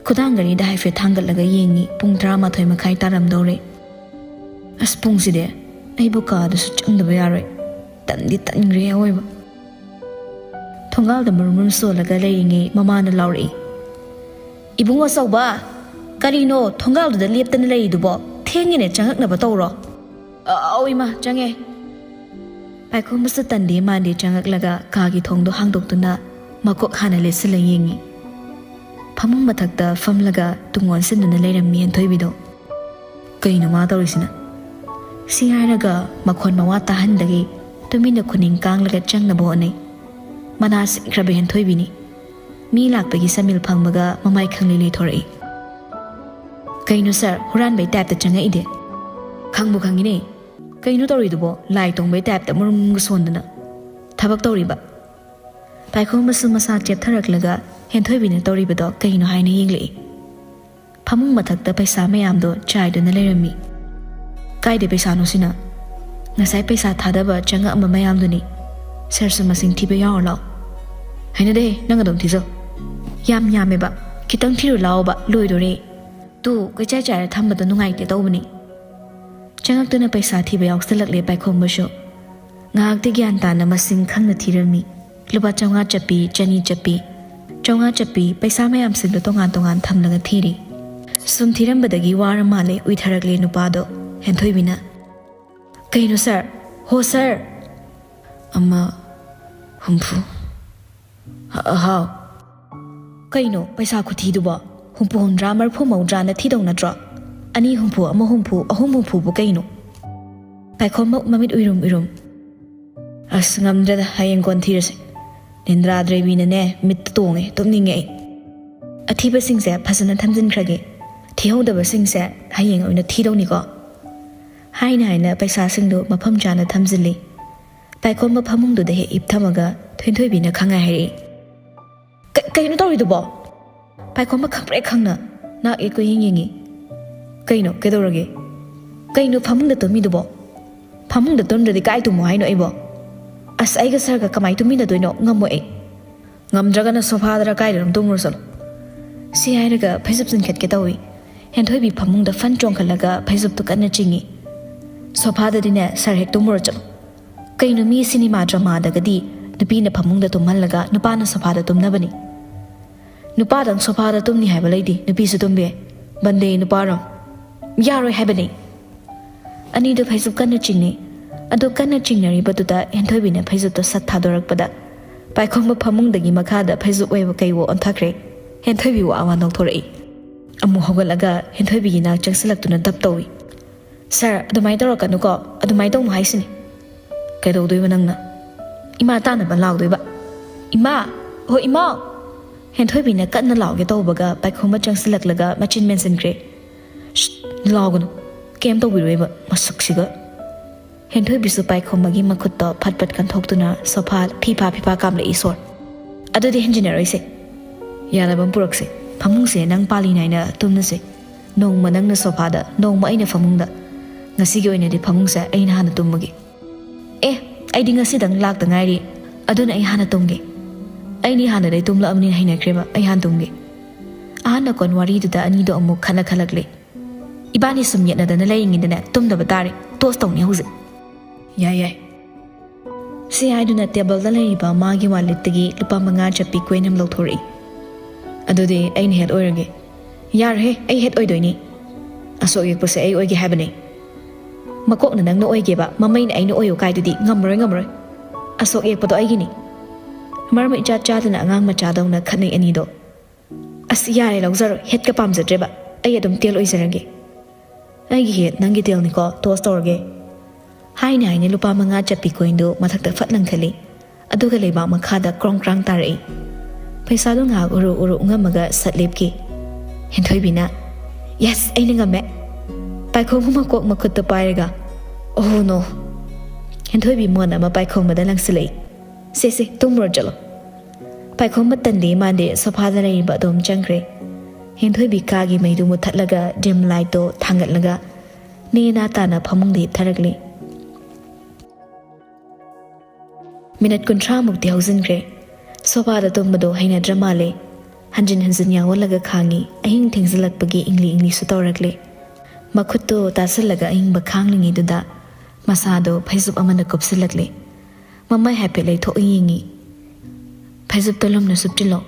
ꯈꯨꯗꯥꯡ ꯒꯥꯔꯤꯗ ꯍꯥꯏꯐꯦꯠ ꯊꯥꯡꯒꯠꯂꯒ ꯌꯦꯡꯉꯤ꯫ ꯄꯨꯡ ꯇꯔꯥꯃꯥꯊꯣꯏ ꯃꯈꯥꯏ ꯇꯥꯔꯝꯗꯧꯔꯦ꯫ "ꯑꯁ, ꯄꯨꯡꯁꯤꯗꯤ ꯑꯩꯕꯨ ꯀꯥꯗꯁꯨ ꯆꯪꯗꯕ ꯌꯥꯔꯣꯏ꯫ ꯇꯟꯗꯤ ꯇꯟꯈ꯭ꯔꯦ ꯑꯑꯣꯏꯕ꯫" ꯊꯣꯡꯒꯥꯜꯗ ꯃꯔꯨꯝ ꯃꯔꯨꯝ ꯁꯣꯜꯂꯒ ꯂꯩꯔꯤꯉꯩ ꯃꯃꯥꯅ ꯂꯥꯎꯔꯛꯏ꯫ "ꯏꯕꯨꯡ ꯑꯆꯧꯕ, ꯀꯔꯤꯅꯣ ꯊꯣꯡꯒꯥꯜꯗꯨꯗ ꯂꯦꯞꯇꯅ ꯂꯩꯔꯤꯗꯨꯕꯣ? ꯊꯦꯡꯉꯦꯅꯦ, ꯆꯪꯉꯛꯅꯕ ꯇꯧꯔꯣ꯫" "ꯑ-, ꯑꯧ ꯏꯃꯥ, ꯆꯪꯉꯦ꯫" ꯄꯥꯏꯈꯣꯝꯕꯁꯨ ꯇꯟꯗꯦ ꯃꯥꯟꯗꯦ ꯆꯪꯉꯛꯂꯒ ꯀꯥꯒꯤ ꯊꯣꯡꯗꯣ ꯍꯥꯡꯗꯣꯛꯇꯨꯅ ꯃꯀꯣꯛ ꯍꯥꯟꯅ ꯂꯦꯠꯁꯤꯜꯂ ꯌꯦꯡꯉꯤ꯫ ꯐꯃꯨꯡ ꯃꯊꯛꯇ ꯐꯝꯂꯒ ꯇꯨꯡ ꯑꯣꯟꯁꯤꯟꯗꯨꯅ ꯂꯩꯔꯝꯃꯤ ꯍꯦꯟꯊꯣꯏꯕꯤꯗꯣ꯫ "ꯀꯩꯅꯣ ꯃꯥ ꯇꯧꯔꯤꯁꯤꯅ?" ꯁꯤ ꯍꯥꯏꯔꯒ ꯃꯈꯣꯟ ꯃꯋꯥ ꯇꯥꯍꯟꯗꯒꯩ ꯇꯨꯃꯤꯟꯅ ꯈꯨꯅꯤꯡ ꯀꯥꯡꯂꯒ ꯆꯪꯅꯕ ꯍꯣꯠꯅꯩ꯫ ꯃꯅꯥ ꯁꯤꯡꯈ꯭ꯔꯕ ꯍꯦꯟꯊꯣꯏꯕꯤꯅꯤ꯫ ꯃꯤ ꯂꯥꯛꯄꯒꯤ ꯁꯃꯤꯜ ꯐꯪꯕꯒ ꯃꯃꯥꯏ ꯈꯪꯂꯤ ꯂꯩꯊꯣꯔꯛꯏ꯫ "ꯀꯩꯅꯣ ꯁꯥꯔ, ꯍꯨꯔꯥꯟꯕꯩ ꯇꯥꯏꯞꯇ ꯆꯪꯉꯛꯏꯗꯤ?" "ꯈꯪꯕꯨ ꯈꯪꯉꯤꯅꯦ꯫ ꯀꯩꯅꯣ ꯇꯧꯔꯤꯗꯨꯕꯣ? ꯂꯥꯏ ꯇꯣꯡꯕꯩ ꯇꯥꯏꯞꯇ ꯃꯔꯨꯝꯒ ꯁꯣꯟꯗꯅ꯫ ꯊꯕꯛ ꯇꯧꯔꯤꯕ꯫" ꯄꯥꯏꯈꯣꯝꯕꯁꯨ ꯃꯁꯥ ꯆꯦꯞꯊꯔꯛꯂꯒ ꯍꯦꯟꯊꯣꯏꯕꯤꯅ ꯇꯧꯔꯤꯕꯗꯣ ꯀꯩꯅꯣ ꯍꯥꯏꯅ ꯌꯦꯡꯂꯛꯏ꯫ ꯐꯃꯨꯡ ꯃꯊꯛꯇ ꯄꯩꯁꯥ ꯃꯌꯥꯝꯗꯣ ꯆꯥꯏꯗꯨꯅ ꯂꯩꯔꯝꯃꯤ꯫ "ꯀꯥꯏꯗꯩ ꯄꯩꯁꯥꯅꯣ ꯁꯤꯅ? ꯉꯁꯥꯏ ꯄꯩꯁꯥ ꯊꯥꯗꯕ ꯆꯪꯉꯛꯑꯝꯕ ꯃꯌꯥꯝꯗꯨꯅꯤ꯫ ꯁꯥꯔꯁꯨ ꯃꯁꯤꯡ ꯊꯤꯕ ꯌꯥꯎꯔ ꯂꯥꯛꯑꯣ꯫" "ꯍꯩꯅꯗꯦ, ꯅꯪ ꯑꯗꯨꯝ ꯊꯤꯖꯧ꯫" "ꯌꯥꯝ ꯌꯥꯝꯃꯦꯕ, ꯈꯤꯇꯪ ꯊꯤꯔꯨ ꯂꯥꯛꯑꯣꯕ, ꯂꯣꯏꯗꯣꯔꯦ꯫" "ꯇꯨ, ꯀꯣꯏꯆꯥꯏ ꯆꯥꯏꯔ ꯊꯝꯕꯗꯣ ꯅꯨꯡꯉꯥꯏꯇꯦ ꯇꯧꯕꯅꯤ꯫" ꯆꯪꯉꯛꯇꯨꯅ ꯄꯩꯁꯥ ꯊꯤꯕ ꯌꯥꯎꯁꯜꯂꯛꯂꯦ ꯄꯥꯏꯈꯣꯝꯕꯁꯨ꯫ ꯉꯥꯏꯍꯥꯛꯇꯤ ꯒ꯭ꯌꯥꯟ ꯇꯥꯅ ꯃꯁꯤꯡ ꯈꯪꯅ ꯊꯤꯔꯝꯃꯤ꯫ ꯂꯨꯄꯥ ꯆꯥꯝꯃꯉꯥ ꯆꯠꯄꯤ, ꯆꯅꯤ ꯆꯠꯄꯤ, ꯆꯥꯝꯃꯉꯥ ꯆꯠꯄꯤ, ꯄꯩꯁꯥ ꯃꯌꯥꯝꯁꯤꯡꯗꯣ ꯇꯣꯉꯥꯟ ꯇꯣꯉꯥꯟ ꯊꯝꯂꯒ ꯊꯤꯔꯤ꯫ ꯁꯨꯝ ꯊꯤꯔꯝꯕꯗꯒꯤ ꯋꯥꯔ ꯃꯥꯜꯂꯦ ꯎꯏꯊꯔꯛꯂꯦ ꯅꯨꯄꯥꯗꯣ꯫ ꯍꯦꯟꯊꯣꯏꯕꯤꯅ, "ꯀꯩꯅꯣ ꯁꯥꯔ, ꯍꯣ ꯁꯥꯔ꯫ ꯑꯃ ꯍꯨꯝꯐꯨ꯫ ꯍ- ꯍꯥꯎ꯫ ꯀꯩꯅꯣ ꯄꯩꯁꯥ ꯈꯨꯊꯤꯗꯨꯕꯣ? ꯍꯨꯝꯐꯨ, ꯍꯨꯝꯗ꯭ꯔꯥ, ꯃꯔꯤꯐꯨ, ꯃꯧꯗ꯭ꯔꯥꯅ ꯊꯤꯗꯧ ꯅꯠꯇ꯭ꯔꯣ? ꯑꯅꯤ ꯍꯨꯝꯐꯨ, ꯑꯃ ꯍꯨꯝꯐꯨ, ꯑꯍꯨꯝ ꯍꯨꯝꯐꯨꯕꯨ ꯀꯩꯅꯣ? ꯄꯥꯏꯈꯣꯝꯕ ꯃꯃꯤꯠ ꯎꯏꯔꯨꯝ ꯎꯏꯔꯨꯝ꯫ ꯑꯁ, ꯉꯝꯗ꯭ꯔꯦꯗ, ꯍꯌꯦꯡ ꯀꯣꯟ ꯊꯤꯔꯁꯤ꯫ ꯅꯦꯟꯗ꯭ꯔꯥ ꯗꯦꯕꯤꯅꯅꯦ ꯃꯤꯠꯇ ꯇꯣꯡꯉꯦ, ꯇꯨꯝꯅꯤꯡꯉꯦ ꯑꯩ꯫ ꯑꯊꯤꯕꯁꯤꯡꯁꯦ ꯐꯖꯅ ꯊꯝꯖꯤꯟꯈ꯭ꯔꯒꯦ, ꯊꯤꯍꯧꯗꯕꯁꯤꯡꯁꯦ ꯍꯌꯦꯡ ꯑꯣꯏꯅ ꯊꯤꯗꯧꯅꯤꯀꯣ꯫ ꯍꯥꯏꯅ ꯍꯥꯏꯅ ꯄꯩꯁꯥꯁꯤꯡꯗꯨ ꯃꯐꯝ ꯆꯥꯅ ꯊꯝꯖꯤꯜꯂꯤ꯫ ꯄꯥꯏꯈꯣꯝꯕ ꯐꯃꯨꯡꯗꯨꯗ ꯍꯦꯛ ꯍꯤꯞꯊꯝꯃꯒ ꯊꯣꯏꯊꯣꯏꯕꯤꯅ ꯈꯪꯉꯥꯏ ꯍꯥꯏꯔꯛꯏ꯫ "ꯀ- ꯀꯩꯅꯣ ꯇꯧꯔꯤꯗꯨꯕꯣ?" ꯄꯥꯏꯈꯣꯝꯕ ꯈꯪꯄ꯭ꯔꯦꯛ ꯈꯪꯅ ꯅꯥꯛ ꯌꯦꯠ ꯀꯣꯏꯌꯦꯡ ꯌꯦꯡꯉꯤ꯫ "ꯀꯩꯅꯣ, ꯀꯩꯗꯧꯔꯒꯦ? ꯀꯩꯅꯣ ꯐꯃꯨꯡꯗ ꯇꯨꯝꯃꯤꯗꯨꯕꯣ? ꯐꯃꯨꯡꯗ ꯇꯨꯝꯗ꯭ꯔꯗꯤ ꯀꯥꯏ ꯇꯨꯝꯃꯣ ꯍꯥꯏꯅꯣ ꯑꯩꯕꯣ? ꯑꯁ, ꯑꯩꯒ ꯁꯥꯔꯒ ꯀꯃꯥꯏ ꯇꯨꯝꯃꯤꯟꯅꯗꯣꯏꯅꯣ? ꯉꯝꯃꯣꯏ ꯑꯩ꯫ ꯉꯝꯗ꯭ꯔꯒꯅ ꯁꯣꯐꯥꯗꯔ ꯀꯥꯏꯗꯅꯣꯝ ꯇꯨꯝꯃꯨꯔꯣ ꯆꯠꯂꯣ꯫" ꯁꯤ ꯍꯥꯏꯔꯒ ꯐꯩꯖꯨꯞ ꯆꯤꯡꯈꯠꯀꯦ ꯇꯧꯏ꯫ ꯍꯦꯟꯊꯣꯏꯕꯤ ꯐꯃꯨꯡꯗ ꯐꯟ ꯆꯣꯡꯈꯠꯂꯒ ꯐꯩꯖꯨꯞꯇꯨ ꯀꯟꯅ ꯆꯤꯡꯏ꯫ "ꯁꯣꯐꯥꯗꯗꯤꯅꯦ ꯁꯥꯔ ꯍꯦꯛ ꯇꯨꯝꯃꯨꯔꯣ ꯆꯠꯂꯣ꯫" ꯀꯩꯅꯣ, ꯃꯤ ꯁꯤꯅꯦꯃꯥ ꯗ꯭ꯔꯃꯥꯗꯒꯗꯤ ꯅꯨꯄꯤꯅ ꯐꯃꯨꯡꯗ ꯇꯨꯝꯍꯜꯂꯒ ꯅꯨꯄꯥꯅ ꯁꯣꯐꯥꯗ ꯇꯨꯝꯅꯕꯅꯤ꯫ ꯅꯨꯄꯥꯗꯪ ꯁꯣꯐꯥꯗ ꯇꯨꯝꯅꯤ ꯍꯥꯏꯕ ꯂꯩꯇꯦ, ꯅꯨꯄꯤꯁꯨ ꯇꯨꯝꯕ ꯌꯥꯏ꯫ ꯕꯟꯗꯦ ꯅꯨꯄꯥꯔꯣ? ꯌꯥꯔꯣꯏ ꯍꯥꯏꯕꯅꯤ꯫ ꯑꯅꯤꯗꯨ ꯐꯩꯖꯨꯞ ꯀꯟꯅ ꯆꯤꯡꯅꯩ꯫ ꯑꯗꯨ ꯀꯟꯅ ꯆꯤꯡꯅꯔꯤꯕꯗꯨꯗ ꯍꯦꯟꯊꯣꯏꯕꯤꯅ ꯐꯩꯖꯨꯞꯇꯣ ꯁꯠ ꯊꯥꯗꯣꯔꯛꯄꯗ ꯄꯥꯏꯈꯣꯝꯕ ꯐꯃꯨꯡꯗꯒꯤ ꯃꯈꯥꯗ ꯐꯩꯖꯨꯞ ꯑꯣꯏꯕ ꯀꯩꯋꯣ ꯑꯣꯟꯊꯈ꯭ꯔꯦ꯫ ꯍꯦꯟꯊꯣꯏꯕꯤ ꯋꯥ ꯋꯥ ꯅꯣꯛꯊꯣꯔꯛꯏ꯫ ꯑꯃꯨꯛ ꯍꯧꯒꯠꯂꯒ ꯍꯦꯟꯊꯣꯏꯕꯤꯒꯤ ꯅꯥꯛ ꯆꯪꯁꯤꯜꯂꯛꯇꯨꯅ ꯗꯞ ꯇꯧꯏ꯫ "ꯁꯥꯔ, ꯑꯗꯨꯃꯥꯏꯅ ꯇꯧꯔꯛꯀꯅꯨꯀꯣ, ꯑꯗꯨꯃꯥꯏꯅ ꯇꯧꯅꯨ ꯍꯥꯏꯁꯤꯅꯤ꯫" "ꯀꯩꯗꯧꯗꯣꯏꯕ ꯅꯪꯅ?" "ꯏꯃꯥ ꯇꯥꯅꯕ ꯂꯥꯎꯗꯣꯏꯕ꯫" "ꯏꯃꯥ! ꯍꯣ ꯏꯃꯥ!" ꯍꯦꯟꯊꯣꯏꯕꯤꯅ ꯀꯟꯅ ꯂꯥꯎꯒꯦ ꯇꯧꯕꯒ ꯄꯥꯏꯈꯣꯝꯕ ꯆꯪꯁꯤꯜꯂꯛꯂꯒ ꯃꯆꯤꯟ ꯃꯦꯟꯁꯤꯟꯈ꯭ꯔꯦ꯫ "ꯁ꯭ꯠ! ꯂꯥꯎꯒꯅꯨ, ꯀꯩꯝ ꯇꯧꯕꯤꯔꯣꯏꯕ ꯃꯁꯛꯁꯤꯒ꯫" ꯍꯦꯟꯊꯣꯏꯕꯤꯁꯨ ꯄꯥꯏꯈꯣꯝꯕꯒꯤ ꯃꯈꯨꯠꯇꯣ ꯐꯠ ꯐꯠ ꯀꯟꯊꯣꯛꯇꯨꯅ ꯁꯣꯐꯥ ꯐꯤꯐꯥ ꯐꯤꯐꯥ ꯀꯥꯝꯂꯛꯏ ꯁꯣꯔ꯫ "ꯑꯗꯨꯗꯤ ꯍꯦꯟꯖꯤꯟꯅꯔꯣꯏꯁꯦ꯫ ꯌꯥꯅꯕ ꯑꯃ ꯄꯨꯔꯛꯁꯦ꯫ ꯐꯃꯨꯡꯁꯦ ꯅꯪ ꯄꯥꯜꯂꯤ ꯅꯥꯏꯅ ꯇꯨꯝꯅꯁꯦ꯫ ꯅꯣꯡꯃ ꯅꯪꯅ ꯁꯣꯐꯥꯗ, ꯅꯣꯡꯃ ꯑꯩꯅ ꯐꯃꯨꯡꯗ꯫ ꯉꯁꯤꯒꯤ ꯑꯣꯏꯅꯗꯤ ꯐꯃꯨꯡꯁꯦ ꯑꯩꯅ ꯍꯥꯟꯅ ꯇꯨꯝꯃꯒꯦ꯫" "ꯑꯦ, ꯑꯩꯗꯤ ꯉꯁꯤꯗꯪ ꯂꯥꯛꯇ ꯉꯥꯏꯔꯤ, ꯑꯗꯨꯅ ꯑꯩ ꯍꯥꯟꯅ ꯇꯨꯝꯒꯦ꯫ ꯑꯩꯅꯤ ꯍꯥꯟꯅꯗꯩ ꯇꯨꯝꯂꯛꯑꯕꯅꯤꯅ ꯍꯩꯅꯈ꯭ꯔꯦꯕ, ꯑꯩ ꯍꯥꯟꯅ ꯇꯨꯝꯒꯦ꯫" ꯑꯍꯥꯟ ꯑꯀꯣꯟ ꯋꯥꯔꯤꯗꯨꯗ ꯑꯅꯤꯗꯣ ꯑꯃꯨꯛ ꯈꯠꯅ ꯈꯠꯂꯛꯂꯦ꯫ "ꯏꯕꯥꯅꯤ ꯁꯨꯝ ꯌꯦꯠꯅꯗꯅ ꯂꯩꯔꯤꯉꯩꯗꯅꯦ ꯇꯨꯝꯗꯕ ꯇꯥꯔꯦ, ꯇꯣꯁ ꯇꯧꯅꯤ ꯍꯧꯖꯤꯛ꯫" "ꯌꯥꯏ, ꯌꯥꯏ꯫" ꯁꯤ ꯍꯥꯏꯗꯨꯅ ꯇꯦꯕꯜꯗ ꯂꯩꯔꯤꯕ ꯃꯥꯒꯤ ꯋꯥꯂꯦꯠꯇꯒꯤ ꯂꯨꯄꯥ ꯃꯉꯥ ꯆꯠꯄꯤ ꯀꯣꯏꯟ ꯑꯃ ꯂꯧꯊꯣꯔꯛꯏ꯫ "ꯑꯗꯨꯗꯤ ꯑꯩꯅ ꯍꯦꯠ ꯑꯣꯏꯔꯒꯦ꯫" "ꯌꯥꯔꯣꯏꯍꯦ, ꯑꯩ ꯍꯦꯠ ꯑꯣꯏꯗꯣꯏꯅꯤ꯫ ꯑꯁꯣꯛ ꯌꯦꯛꯄꯁꯦ ꯑꯩ ꯑꯣꯏꯒꯦ ꯍꯥꯏꯕꯅꯦ꯫" ꯃꯀꯣꯛꯅ ꯅꯪꯅ ꯑꯣꯏꯒꯦꯕ, ꯃꯃꯩꯅ ꯑꯩꯅ ꯑꯣꯏꯌꯨ ꯀꯥꯏꯗꯨꯗꯤ ꯉꯝꯃꯔꯣꯏ, ꯉꯝꯃꯔꯣꯏ꯫ ꯑꯁꯣꯛ ꯌꯦꯛꯄꯗꯣ ꯑꯩꯒꯤꯅꯤ꯫ ꯃꯔꯝ ꯏꯆꯥ ꯆꯥꯗꯅ ꯑꯉꯥꯡ ꯃꯆꯥꯗꯧꯅ ꯈꯠꯅꯩ ꯑꯅꯤꯗꯣ꯫ ꯑꯁ, ꯌꯥꯔꯦ, ꯂꯧꯖꯔꯣ, ꯍꯦꯠꯀ ꯄꯥꯝꯖꯗ꯭ꯔꯦꯕ꯫ ꯑꯩ ꯑꯗꯨꯝ ꯇꯦꯜ ꯑꯣꯏꯖꯔꯒꯦ꯫ ꯑꯩꯒꯤ ꯍꯦꯠ ꯅꯪꯒꯤ ꯇꯦꯜꯅꯤꯀꯣ, ꯇꯣꯁ ꯇꯧꯔꯒꯦ꯫ ꯍꯥꯏꯅ ꯍꯥꯏꯅ ꯂꯨꯄꯥ ꯃꯉꯥ ꯆꯠꯄꯤ ꯀꯣꯏꯟꯗꯨ ꯃꯊꯛꯇ ꯐꯠ ꯂꯪꯊꯠꯂꯤ꯫ ꯑꯗꯨꯒ ꯂꯩꯕꯥꯛ ꯃꯈꯥꯗ ꯀ꯭ꯔꯣꯡ ꯀ꯭ꯔꯥꯡ ꯇꯥꯔꯛꯏ꯫ ꯄꯩꯁꯥꯗꯨ ꯉꯥꯏꯍꯥꯛ ꯎꯔꯨ ꯎꯔꯨ ꯎꯪꯉꯝꯃꯒ ꯁꯠ ꯂꯦꯞꯈꯤ꯫ ꯍꯦꯟꯊꯣꯏꯕꯤꯅ, "ꯌꯦꯁ, ꯑꯩꯅ ꯉꯝꯃꯦ!" ꯄꯥꯏꯈꯣꯝꯕ ꯃꯀꯣꯛ ꯃꯈꯨꯠꯇ ꯄꯥꯏꯔꯒ, "ꯑꯣꯍꯣ ꯅꯣ!" ꯍꯦꯟꯊꯣꯏꯕꯤ ꯃꯣꯟ ꯑꯃ ꯄꯥꯏꯈꯣꯝꯕꯗ ꯂꯪꯁꯤꯜꯂꯛꯏ꯫ "ꯁꯦ ꯁꯦ, ꯇꯨꯝꯃꯨꯔꯣ ꯆꯠꯂꯣ!" ꯄꯥꯏꯈꯣꯝꯕ ꯇꯟꯗꯦ ꯃꯥꯟꯗꯦ ꯁꯣꯐꯥꯗ ꯂꯩꯔꯤꯕ ꯑꯗꯣꯝ ꯆꯪꯈ꯭ꯔꯦ꯫ ꯍꯦꯟꯊꯣꯏꯕꯤ ꯀꯥꯒꯤ ꯃꯩꯗꯨ ꯃꯨꯠꯊꯠꯂꯒ ꯗꯤꯝ ꯂꯥꯏꯠꯇꯣ ꯊꯥꯡꯒꯠꯂꯒ ꯅꯦꯅꯥ ꯇꯥꯅ ꯐꯃꯨꯡꯗ ꯍꯤꯞꯊꯔꯛꯂꯤ꯫ ꯃꯤꯅꯠ ꯀꯨꯟꯊ꯭ꯔꯥꯃꯨꯛꯇꯤ ꯍꯧꯖꯤꯟꯈ꯭ꯔꯦ꯫ ꯁꯣꯐꯥꯗ ꯇꯨꯝꯕꯗꯣ ꯍꯩꯅꯗ꯭ꯔ ꯃꯥꯜꯂꯦ꯫ ꯍꯟꯖꯤꯟ ꯍꯟꯖꯤꯟ ꯌꯥꯎꯍꯜꯂꯒ ꯈꯥꯡꯉꯤ꯫ ꯑꯍꯤꯡ ꯊꯦꯡꯖꯤꯜꯂꯛꯄꯒꯤ ꯏꯪꯂꯤ ꯏꯪꯂꯤꯁꯨ ꯇꯧꯔꯛꯂꯦ꯫ ꯃꯈꯨꯠꯇꯣ ꯇꯥꯁꯤꯜꯂꯒ ꯑꯏꯪꯕ ꯈꯥꯡꯂꯤꯉꯩꯗꯨꯗ ꯃꯁꯥꯗꯣ ꯐꯩꯖꯨꯞ ꯑꯃꯅ ꯀꯨꯞꯁꯤꯜꯂꯛꯂꯦ꯫ ꯃꯃꯥꯏ ꯍꯥꯏꯐꯦꯠ ꯂꯩꯊꯣꯛꯑ ꯌꯦꯡꯉꯤ꯫ "ꯐꯩꯖꯨꯞꯇꯣ ꯂꯨꯝꯅ ꯁꯨꯞꯆꯤꯜꯂꯣ꯫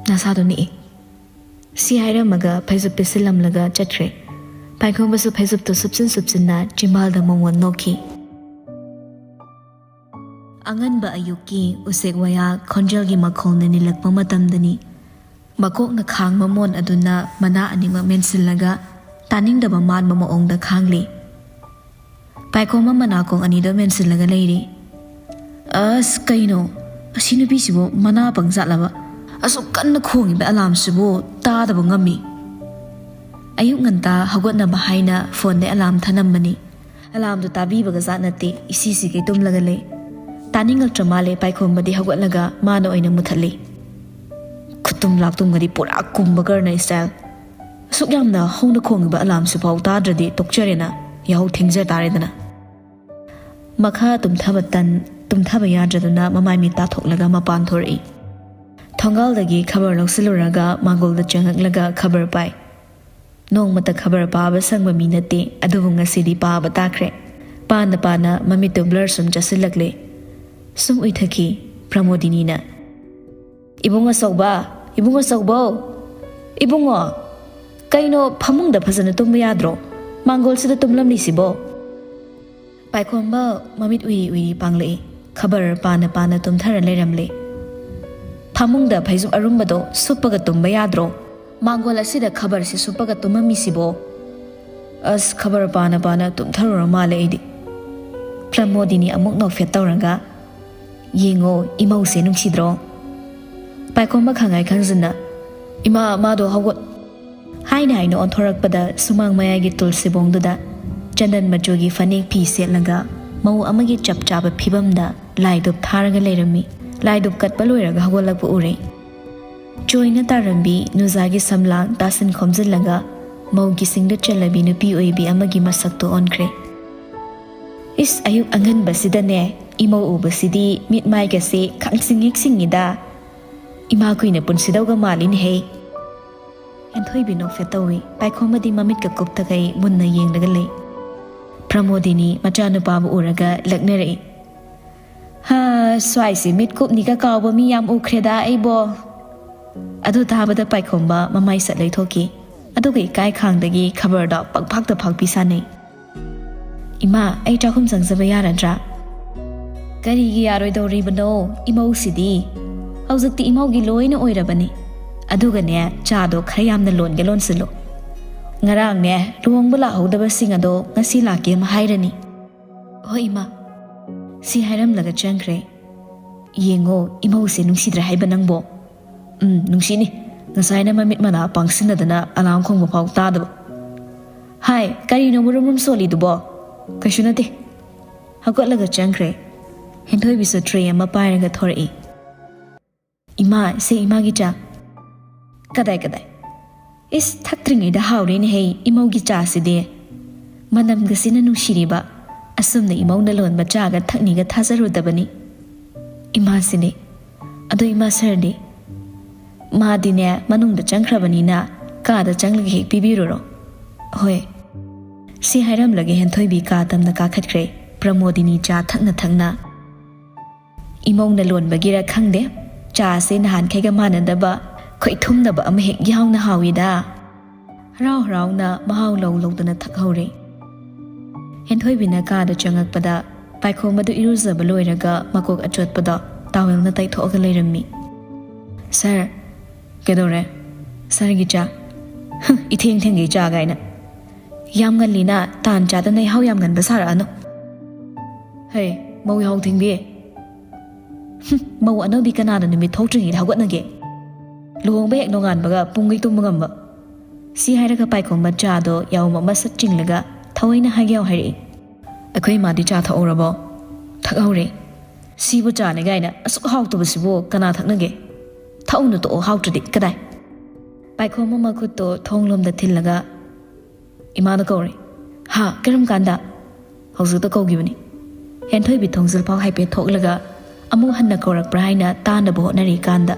ꯅꯁꯥꯗꯣ ꯅꯤꯛꯏ꯫" ꯁꯤ ꯍꯥꯏꯔꯝꯃꯒ ꯐꯩꯖꯨꯞ ꯄꯤꯁꯤꯜꯂꯝꯂꯒ ꯆꯠꯈ꯭ꯔꯦ꯫ ꯄꯥꯏꯈꯣꯝꯕꯁꯨ ꯐꯩꯖꯨꯞꯇꯨ ꯁꯨꯞꯆꯤꯟ ꯁꯨꯞꯆꯤꯟꯅ ꯆꯤꯝꯕꯥꯜꯗ ꯃꯣꯃꯣꯟ ꯅꯣꯛꯈꯤ꯫ ꯑꯉꯟꯕ ꯑꯌꯨꯛꯀꯤ ꯎꯆꯦꯛ ꯋꯥꯌꯥ ꯈꯣꯟꯖꯦꯜꯒꯤ ꯃꯈꯣꯜꯅ ꯅꯤꯜꯂꯛꯄ ꯃꯇꯝꯗꯅꯤ꯫ ꯃꯀꯣꯛꯅ ꯈꯥꯡꯕ ꯃꯣꯟ ꯑꯗꯨꯅ ꯃꯅꯥ ꯑꯅꯤꯃꯛ ꯃꯦꯟꯁꯤꯜꯂꯒ ꯇꯥꯅꯤꯡꯗꯕ ꯃꯥꯟꯕ ꯃꯑꯣꯡꯗ ꯈꯥꯡꯂꯤ꯫ ꯄꯥꯏꯈꯣꯝꯕ ꯃꯅꯥꯀꯣꯡ ꯑꯅꯤꯗꯣ ꯃꯦꯟꯁꯤꯜꯂꯒ ꯂꯩꯔꯤ꯫ "ꯑꯁ, ꯀꯩꯅꯣ? ꯑꯁꯤ ꯅꯨꯄꯤꯁꯤꯕꯨ ꯃꯅꯥ ꯄꯪ ꯖꯥꯠꯂꯕ? ꯑꯁꯨꯛ ꯀꯟꯅ ꯈꯣꯡꯉꯤꯕ ꯑꯦꯂꯥꯝꯁꯤꯕꯨ ꯇꯥꯗꯕ ꯉꯝꯃꯤ꯫" ꯑꯌꯨꯛ ꯉꯟꯇꯥ ꯍꯧꯒꯠꯅꯕ ꯍꯥꯏꯅ ꯐꯣꯟꯗ ꯑꯦꯂꯥꯝ ꯊꯅꯝꯕꯅꯤ꯫ ꯑꯦꯂꯥꯝꯗꯨ ꯇꯥꯕꯤꯕꯒ ꯖꯥꯠ ꯅꯠꯇꯦ, ꯏꯁꯤ ꯁꯤꯒꯩ ꯇꯨꯝꯂꯒ ꯂꯩ꯫ ꯇꯥꯅꯤꯡꯉꯛꯇ꯭ꯔ ꯃꯥꯜꯂꯦ, ꯄꯥꯏꯈꯣꯝꯕꯗꯤ ꯍꯧꯒꯠꯂꯒ ꯃꯥꯅ ꯑꯣꯏꯅ ꯃꯨꯊꯠꯂꯤ꯫ ꯈꯨꯇꯨꯝ ꯂꯥꯛꯇꯨꯝꯒꯗꯤ ꯄꯨꯔꯥ ꯀꯨꯝꯕ ꯒꯔꯅ ꯁ꯭ꯇꯥꯏꯜ꯫ ꯑꯁꯨꯛ ꯌꯥꯝꯅ ꯍꯧꯅ ꯈꯣꯡꯉꯤꯕ ꯑꯦꯂꯥꯝꯁꯤꯐꯥꯎ ꯇꯥꯗ꯭ꯔꯗꯤ ꯇꯣꯛꯆꯔꯦꯅ, ꯌꯥꯍꯧ ꯊꯦꯡꯖ ꯇꯥꯔꯦꯗꯅ꯫ ꯃꯈꯥ ꯇꯨꯝꯊꯕ ꯇꯟ-, ꯇꯨꯝꯊꯕ ꯌꯥꯗ꯭ꯔꯗꯨꯅ ꯃꯃꯥꯏ ꯃꯤꯠ ꯇꯥꯊꯣꯛꯂꯒ ꯃꯄꯥꯟ ꯊꯣꯔꯛꯏ꯫ ꯊꯣꯡꯒꯥꯜꯗꯒꯤ ꯈꯕꯔ ꯂꯧꯁꯤꯜꯂꯨꯔꯒ ꯃꯥꯡꯒꯣꯜꯗ ꯆꯪꯉꯛꯂꯒ ꯈꯕꯔ ꯄꯥꯏ꯫ ꯅꯣꯡꯃꯇ ꯈꯕꯔ ꯄꯥꯕ ꯁꯪꯕ ꯃꯤ ꯅꯠꯇꯦ, ꯑꯗꯨꯕꯨ ꯉꯁꯤꯗꯤ ꯄꯥꯕ ꯇꯥꯈ꯭ꯔꯦ꯫ ꯄꯥꯅ ꯄꯥꯅ ꯃꯃꯤꯠꯇꯨ ꯕ꯭ꯂꯔ ꯁꯨꯝ ꯆꯥꯁꯤꯜꯂꯛꯂꯦ꯫ ꯁꯨꯝ ꯎꯏꯊꯈꯤ ꯄ꯭ꯔꯃꯣꯗꯤꯅꯤꯅ꯫ "ꯏꯕꯨꯡ ꯑꯆꯧꯕ, ꯏꯕꯨꯡ ꯑꯆꯧꯕꯧ, ꯏꯕꯨꯡꯉꯣ, ꯀꯩꯅꯣ ꯐꯃꯨꯡꯗ ꯐꯖꯅ ꯇꯨꯝꯕ ꯌꯥꯗ꯭ꯔꯣ? ꯃꯥꯡꯒꯣꯜꯁꯤꯗ ꯇꯨꯝꯂꯝꯂꯤꯁꯤꯕꯣ?" ꯄꯥꯏꯈꯣꯝꯕ ꯃꯃꯤꯠ ꯎꯏꯔꯤ ꯎꯏꯔꯤ ꯄꯥꯡꯂꯛꯏ꯫ ꯈꯕꯔ ꯄꯥꯅ ꯄꯥꯅ ꯇꯨꯝꯊꯔ ꯂꯩꯔꯝꯂꯦ꯫ ꯐꯃꯨꯡꯗ ꯐꯩꯖꯨꯞ ꯑꯔꯨꯝꯕꯗꯣ ꯁꯨꯞꯄꯒ ꯇꯨꯝꯕ ꯌꯥꯗ꯭ꯔꯣ? ꯃꯥꯡꯒꯣꯜ ꯑꯁꯤꯗ ꯈꯕꯔꯁꯦ ꯁꯨꯞꯄꯒ ꯇꯨꯝꯃꯝꯃꯤꯁꯤꯕꯣ? ꯑꯁ, ꯈꯕꯔ ꯄꯥꯅ ꯄꯥꯅ ꯇꯨꯝꯊꯔꯨꯔ ꯃꯥꯜꯂꯦ ꯑꯩꯗꯤ꯫ ꯄ꯭ꯔꯃꯣꯗꯤꯅꯤ ꯑꯃꯨꯛ ꯅꯣꯛꯐꯦꯠ ꯇꯧꯔꯒ, "ꯌꯦꯡꯉꯣ, ꯏꯃꯧꯁꯦ ꯅꯨꯡꯁꯤꯗ꯭ꯔꯣ?" ꯄꯥꯏꯈꯣꯝꯕ ꯈꯪꯉꯥꯏ ꯈꯪꯖꯤꯟꯅ, "ꯏꯃꯥ, ꯃꯥꯗꯣ ꯍꯧꯒꯠ-" ꯍꯥꯏꯅ ꯍꯥꯏꯅ ꯑꯣꯟꯊꯣꯔꯛꯄꯗ ꯁꯨꯃꯥꯡ ꯃꯌꯥꯏꯒꯤ ꯇꯨꯜꯁꯤꯕꯣꯡꯗꯨꯗ ꯆꯟꯗꯟ ꯃꯆꯨꯒꯤ ꯐꯅꯦꯛ ꯐꯤ ꯁꯦꯠꯂꯒ ꯃꯧ ꯑꯃꯒꯤ ꯆꯞ ꯆꯥꯕ ꯐꯤꯕꯝꯗ ꯂꯥꯏꯗꯨꯞ ꯊꯥꯔꯒ ꯂꯩꯔꯝꯃꯤ꯫ ꯂꯥꯏꯗꯨꯞ ꯀꯠꯄ ꯂꯣꯏꯔꯒ ꯍꯧꯒꯠꯂꯛꯄ ꯎꯔꯦ꯫ ꯆꯣꯏꯅ ꯇꯥꯔꯝꯕꯤ ꯅꯨꯖꯥꯒꯤ ꯁꯝꯂꯥꯡ ꯇꯥꯁꯤꯟ ꯈꯣꯝꯖꯤꯜꯂꯒ ꯃꯧꯒꯤ ꯁꯤꯡꯗ ꯆꯜꯂꯕꯤ ꯅꯨꯄꯤ ꯑꯣꯏꯕꯤ ꯑꯃꯒꯤ ꯃꯁꯛꯇꯣ ꯑꯣꯟꯈ꯭ꯔꯦ꯫ ꯏꯁ, ꯑꯌꯨꯛ ꯑꯉꯟꯕꯁꯤꯗꯅꯦ ꯏꯃꯧ ꯎꯕꯁꯤꯗꯤ ꯃꯤꯠ ꯃꯥꯏꯒꯁꯦ ꯈꯪꯁꯤꯡ ꯍꯦꯛ ꯁꯤꯡꯉꯤꯗ꯫ ꯏꯃꯥ ꯀꯨꯏꯅ ꯄꯨꯟꯁꯤꯗꯧꯒ ꯃꯥꯜꯂꯤꯅꯦꯍꯦ꯫ ꯍꯦꯟꯊꯣꯏꯕꯤ ꯅꯣꯛꯐꯦꯠ ꯇꯧꯏ꯫ ꯄꯥꯏꯈꯣꯝꯕꯗꯤ ꯃꯃꯤꯠꯀ ꯀꯨꯞꯇꯈꯩ ꯃꯨꯟꯅ ꯌꯦꯡꯂꯒ ꯂꯩ꯫ ꯄ꯭ꯔꯃꯣꯗꯤꯅꯤ ꯃꯆꯥꯅꯨꯄꯥꯕꯨ ꯎꯔꯒ ꯂꯛꯅꯔꯛꯏ꯫ "ꯍꯥ, ꯁ꯭ꯋꯥꯏꯁꯦ ꯃꯤꯠ ꯀꯨꯞꯅꯤꯒ ꯀꯥꯎꯕ ꯃꯤ ꯌꯥꯝ ꯎꯈ꯭ꯔꯦꯗ ꯑꯩꯕꯣ꯫" ꯑꯗꯨ ꯇꯥꯕꯗ ꯄꯥꯏꯈꯣꯝꯕ ꯃꯃꯥꯏ ꯁꯠ ꯂꯩꯊꯣꯛꯈꯤ꯫ ꯑꯗꯨꯒ ꯏꯀꯥꯏ ꯈꯥꯡꯗꯒꯤ ꯈꯕꯔꯗꯣ ꯄꯪꯐꯥꯛꯇ ꯐꯥꯛꯄꯤ ꯁꯥꯟꯅꯩ꯫ "ꯏꯃꯥ, ꯑꯩ ꯆꯥꯛꯈꯨꯝ ꯆꯪꯖꯕ ꯌꯥꯔꯗ꯭ꯔꯥ?" "ꯀꯔꯤꯒꯤ ꯌꯥꯔꯣꯏꯗꯧꯔꯤꯕꯅꯣ? ꯏꯃꯧꯁꯤꯗꯤ ꯍꯧꯖꯤꯛꯇꯤ ꯏꯃꯧꯒꯤ ꯂꯣꯏꯅ ꯑꯣꯏꯔꯕꯅꯤ꯫ ꯑꯗꯨꯒꯅꯦ, ꯆꯥꯗꯣ ꯈꯔ ꯌꯥꯝꯅ ꯂꯣꯟꯒꯦ ꯂꯣꯟꯁꯤꯜꯂꯨ꯫ ꯉꯔꯥꯡꯅꯦ, ꯂꯨꯍꯣꯡꯕ ꯂꯥꯛꯍꯧꯗꯕꯁꯤꯡ ꯑꯗꯣ ꯉꯁꯤ ꯂꯥꯛꯀꯦ ꯑꯃ ꯍꯥꯏꯔꯅꯤ꯫" "ꯍꯣꯏ, ꯏꯃꯥ꯫" ꯁꯤ ꯍꯥꯏꯔꯝꯂꯒ ꯆꯪꯈ꯭ꯔꯦ꯫ "ꯌꯦꯡꯉꯣ, ꯏꯃꯧꯁꯦ ꯅꯨꯡꯁꯤꯗ꯭ꯔꯦ ꯍꯥꯏꯕ ꯅꯪꯕꯣ?" "ꯎꯝ, ꯅꯨꯡꯁꯤꯅꯤ꯫ ꯉꯁꯥꯏꯅ ꯃꯃꯤꯠ ꯃꯅꯥ ꯄꯥꯡꯁꯤꯟꯅꯗꯅ ꯑꯂꯥꯝ ꯈꯣꯡꯕ ꯐꯥꯎ ꯇꯥꯗꯕ꯫" "ꯍꯥꯏ, ꯀꯔꯤꯅꯣ ꯃꯨꯔꯨꯝ ꯃꯨꯔꯨꯝ ꯁꯣꯜꯂꯤꯗꯨꯕꯣ?" "ꯀꯩꯁꯨ ꯅꯠꯇꯦ꯫" ꯍꯧꯒꯠꯂꯒ ꯆꯪꯈ꯭ꯔꯦ꯫ ꯍꯦꯟꯊꯣꯏꯕꯤꯁꯨ ꯇ꯭ꯔꯦ ꯑꯃ ꯄꯥꯏꯔꯒ ꯊꯣꯔꯛꯏ꯫ "ꯏꯃꯥ, ꯁꯦ ꯏꯃꯥꯒꯤ ꯆꯥ꯫" "ꯀꯗꯥꯏ, ꯀꯗꯥꯏ? ꯏꯁ, ꯊꯛꯇ꯭ꯔꯤꯉꯩꯗ ꯍꯥꯎꯔꯦꯅꯦꯍꯦ ꯏꯃꯧꯒꯤ ꯆꯥꯁꯤꯗꯤ꯫ ꯃꯅꯝꯒꯁꯤꯅ ꯅꯨꯡꯁꯤꯔꯤꯕ꯫ ꯑꯁꯨꯝꯅ ꯏꯃꯧꯅ ꯂꯣꯟꯕ ꯆꯥꯒ ꯊꯛꯅꯤꯒ ꯊꯥꯖꯔꯨꯗꯕꯅꯤ꯫" "ꯏꯃꯥꯁꯤꯅꯦ꯫ ꯑꯗꯣ ꯏꯃꯥ ꯁꯥꯔꯗꯤ?" "ꯃꯥꯗꯤꯅꯦ, ꯃꯅꯨꯡꯗ ꯆꯪꯈ꯭ꯔꯕꯅꯤꯅ ꯀꯥꯗ ꯆꯪꯂꯒ ꯍꯦꯛ ꯄꯤꯕꯤꯔꯨꯔꯣ꯫" "ꯍꯣꯏ꯫" ꯁꯤ ꯍꯥꯏꯔꯝꯂꯒ ꯍꯦꯟꯊꯣꯏꯕꯤ ꯀꯥ ꯇꯝꯅ ꯀꯥꯈꯠꯈ꯭ꯔꯦ꯫ ꯄ꯭ꯔꯃꯣꯗꯤꯅꯤ ꯆꯥ ꯊꯛꯅ ꯊꯛꯅ, "ꯏꯃꯧꯅ ꯂꯣꯟꯕꯒꯤꯔ ꯈꯪꯗꯦ, ꯆꯥꯁꯦ ꯅꯍꯥꯟꯈꯩꯒ ꯃꯥꯟꯅꯗꯕ ꯈꯣꯏꯊꯨꯝꯅꯕ ꯑꯃ ꯍꯦꯛ ꯌꯥꯎꯅ ꯍꯥꯎꯏꯗ꯫" ꯍꯔꯥꯎ ꯍꯔꯥꯎꯅ ꯃꯍꯥꯎ ꯂꯧ ꯂꯧꯗꯅ ꯊꯛꯍꯧꯔꯦ꯫ ꯍꯦꯟꯊꯣꯏꯕꯤꯅ ꯀꯥꯗ ꯆꯪꯉꯛꯄꯗ ꯄꯥꯏꯈꯣꯝꯕꯗꯨ ꯏꯔꯨꯖꯕ ꯂꯣꯏꯔꯒ ꯃꯀꯣꯛ ꯑꯆꯣꯠꯄꯗꯣ ꯇꯥꯋꯦꯜꯅ ꯇꯩꯊꯣꯛꯑꯒ ꯂꯩꯔꯝꯃꯤ꯫ "ꯁꯥꯔ, ꯀꯩꯗꯧꯔꯦ? ꯁꯥꯔꯒꯤ ꯆꯥ?" "ꯍꯨꯝ, ꯏꯊꯦꯡ ꯊꯦꯡꯒꯩ ꯆꯥ ꯀꯥꯏꯅ꯫ ꯌꯥꯝ ꯉꯜꯂꯤꯅ ꯇꯥꯟ ꯆꯥꯗꯅ ꯏꯍꯥꯎ ꯌꯥꯝ ꯉꯟꯕ ꯁꯥꯔꯛꯑꯅꯨ꯫ ꯍꯩ, ꯃꯧ ꯌꯥꯍꯧ ꯊꯦꯡꯕꯤ꯫ ꯍꯨꯝ, ꯃꯧ ꯑꯅꯧꯕꯤ ꯀꯅꯥꯅ ꯅꯨꯃꯤꯠ ꯊꯣꯛꯇ꯭ꯔꯤꯉꯩꯗ ꯍꯧꯒꯠꯅꯒꯦ? ꯂꯨꯍꯣꯡꯕ ꯍꯦꯛ ꯅꯣꯡꯉꯥꯟꯕꯒ ꯄꯨꯡꯈꯩ ꯇꯨꯝꯕ ꯉꯝꯕ?" ꯁꯤ ꯍꯥꯏꯔꯒ ꯄꯥꯏꯈꯣꯝꯕ ꯆꯥꯗꯣ ꯌꯥꯎꯝ ꯑꯃ ꯁꯠ ꯆꯤꯡꯂꯒ ꯊꯑꯣꯏꯅ ꯍꯥꯏꯒꯦ ꯌꯥꯎ ꯍꯥꯏꯔꯛꯏ꯫ "ꯑꯩꯈꯣꯏ ꯏꯃꯥꯗꯤ ꯆꯥ ꯊꯛꯍꯧꯔꯕꯣ?" "ꯊꯛꯍꯧꯔꯦ꯫ ꯁꯤꯕꯨ ꯆꯥꯅꯤ ꯀꯥꯏꯅ ꯑꯁꯨꯛ ꯍꯥꯎꯇꯕꯁꯤꯕꯨ ꯀꯅꯥ ꯊꯛꯅꯒꯦ? ꯊꯛꯎꯅꯨ ꯇꯣꯛꯑꯣ, ꯍꯥꯎꯇ꯭ꯔꯗꯤ꯫ ꯀꯗꯥꯏ?" ꯄꯥꯏꯈꯣꯝꯕ ꯃꯈꯨꯠꯇꯣ ꯊꯣꯡꯂꯣꯝꯗ ꯊꯤꯜꯂꯒ, "ꯏꯃꯥꯅ ꯀꯧꯔꯦ꯫" "ꯍꯥ? ꯀꯔꯝ ꯀꯥꯟꯗ?" "ꯍꯧꯖꯤꯛꯇ ꯀꯧꯈꯤꯕꯅꯤ꯫" ꯍꯦꯟꯊꯣꯏꯕꯤ ꯊꯣꯡꯖꯤꯜ ꯐꯥꯎ ꯍꯥꯏꯐꯦꯠ ꯊꯣꯛꯂꯒ ꯑꯃꯨꯛ ꯍꯟꯅ ꯀꯧꯔꯛꯄ꯭ꯔꯥ ꯍꯥꯏꯅ ꯇꯥꯅꯕ ꯍꯣꯠꯅꯔꯤꯀꯥꯟꯗ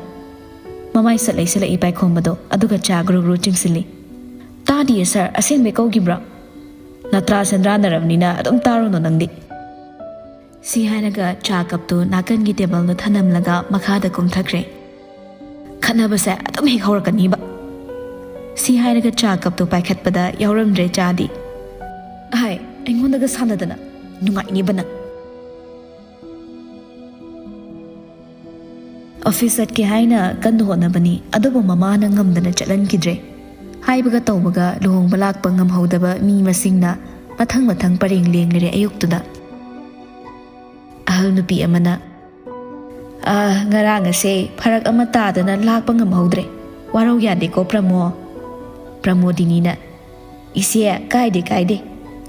ꯃꯃꯥꯏ ꯁꯠ ꯂꯩꯁꯤꯜꯂꯛꯏ ꯄꯥꯏꯈꯣꯝꯕꯗꯣ, ꯑꯗꯨꯒ ꯆꯥ ꯒ꯭ꯔꯨ ꯒ꯭ꯔꯨ ꯆꯤꯡꯁꯤꯜꯂꯤ꯫ "ꯇꯥꯗꯤꯌꯦ ꯁꯥꯔ, ꯑꯁꯦꯡꯕꯩ ꯀꯧꯈꯤꯕ꯭ꯔꯥ?" "ꯅꯇ꯭ꯔꯥ ꯁꯦꯟꯗ꯭ꯔꯥꯟꯅꯔꯕꯅꯤꯅ ꯑꯗꯨꯝ ꯇꯥꯔꯨꯅꯨ ꯅꯪꯗꯤ꯫" ꯁꯤ ꯍꯥꯏꯔꯒ ꯆꯥ ꯀꯞꯇꯨ ꯅꯥꯀꯟꯒꯤ ꯇꯦꯕꯜꯗ ꯊꯅꯝꯂꯒ ꯃꯈꯥꯗ ꯀꯨꯝꯊꯈ꯭ꯔꯦ꯫ "ꯈꯠꯅꯕꯁꯦ ꯑꯗꯨꯝ ꯍꯦꯛ ꯍꯧꯔꯛꯀꯅꯤꯕ꯫" ꯁꯤ ꯍꯥꯏꯔꯒ ꯆꯥ ꯀꯞꯇꯨ ꯄꯥꯏꯈꯠꯄꯗ ꯌꯥꯎꯔꯝꯗ꯭ꯔꯦ ꯆꯥꯗꯤ꯫ "ꯑꯍꯥꯏ, ꯑꯩꯉꯣꯟꯗꯒ ꯁꯥꯟꯅꯗꯅ ꯅꯨꯡꯉꯥꯏꯅꯤꯕ ꯅꯪ꯫" ꯑꯣꯐꯤꯁ ꯆꯠꯀꯦ ꯍꯥꯏꯅ ꯀꯟꯅ ꯍꯣꯠꯅꯕꯅꯤ, ꯑꯗꯨꯕꯨ ꯃꯃꯥꯅ ꯉꯝꯗꯅ ꯆꯠꯍꯟꯈꯤꯗ꯭ꯔꯦ꯫ ꯍꯥꯏꯕꯒ ꯇꯧꯕꯒ ꯂꯨꯍꯣꯡꯕ ꯂꯥꯛꯄ ꯉꯝꯍꯧꯗꯕ ꯃꯤ ꯃꯁꯤꯡꯅ ꯃꯊꯪ ꯃꯊꯪ ꯄꯔꯦꯡ ꯂꯦꯡꯂꯔꯦ ꯑꯌꯨꯛꯇꯨꯗ꯫ ꯑꯍꯜ ꯅꯨꯄꯤ ꯑꯃꯅ, "ꯑ, ꯉꯔꯥꯡ ꯑꯁꯦ ꯐꯔꯛ ꯑꯃ ꯇꯥꯗꯅ ꯂꯥꯛꯄ ꯉꯝꯍꯧꯗ꯭ꯔꯦ꯫ ꯋꯥꯔꯧ ꯌꯥꯗꯦꯀꯣ, ꯄ꯭ꯔꯃꯣ꯫" ꯄ꯭ꯔꯃꯣꯗꯤꯅꯤꯅ, "ꯏꯆꯦ, ꯀꯥꯏꯗꯦ, ꯀꯥꯏꯗꯦ꯫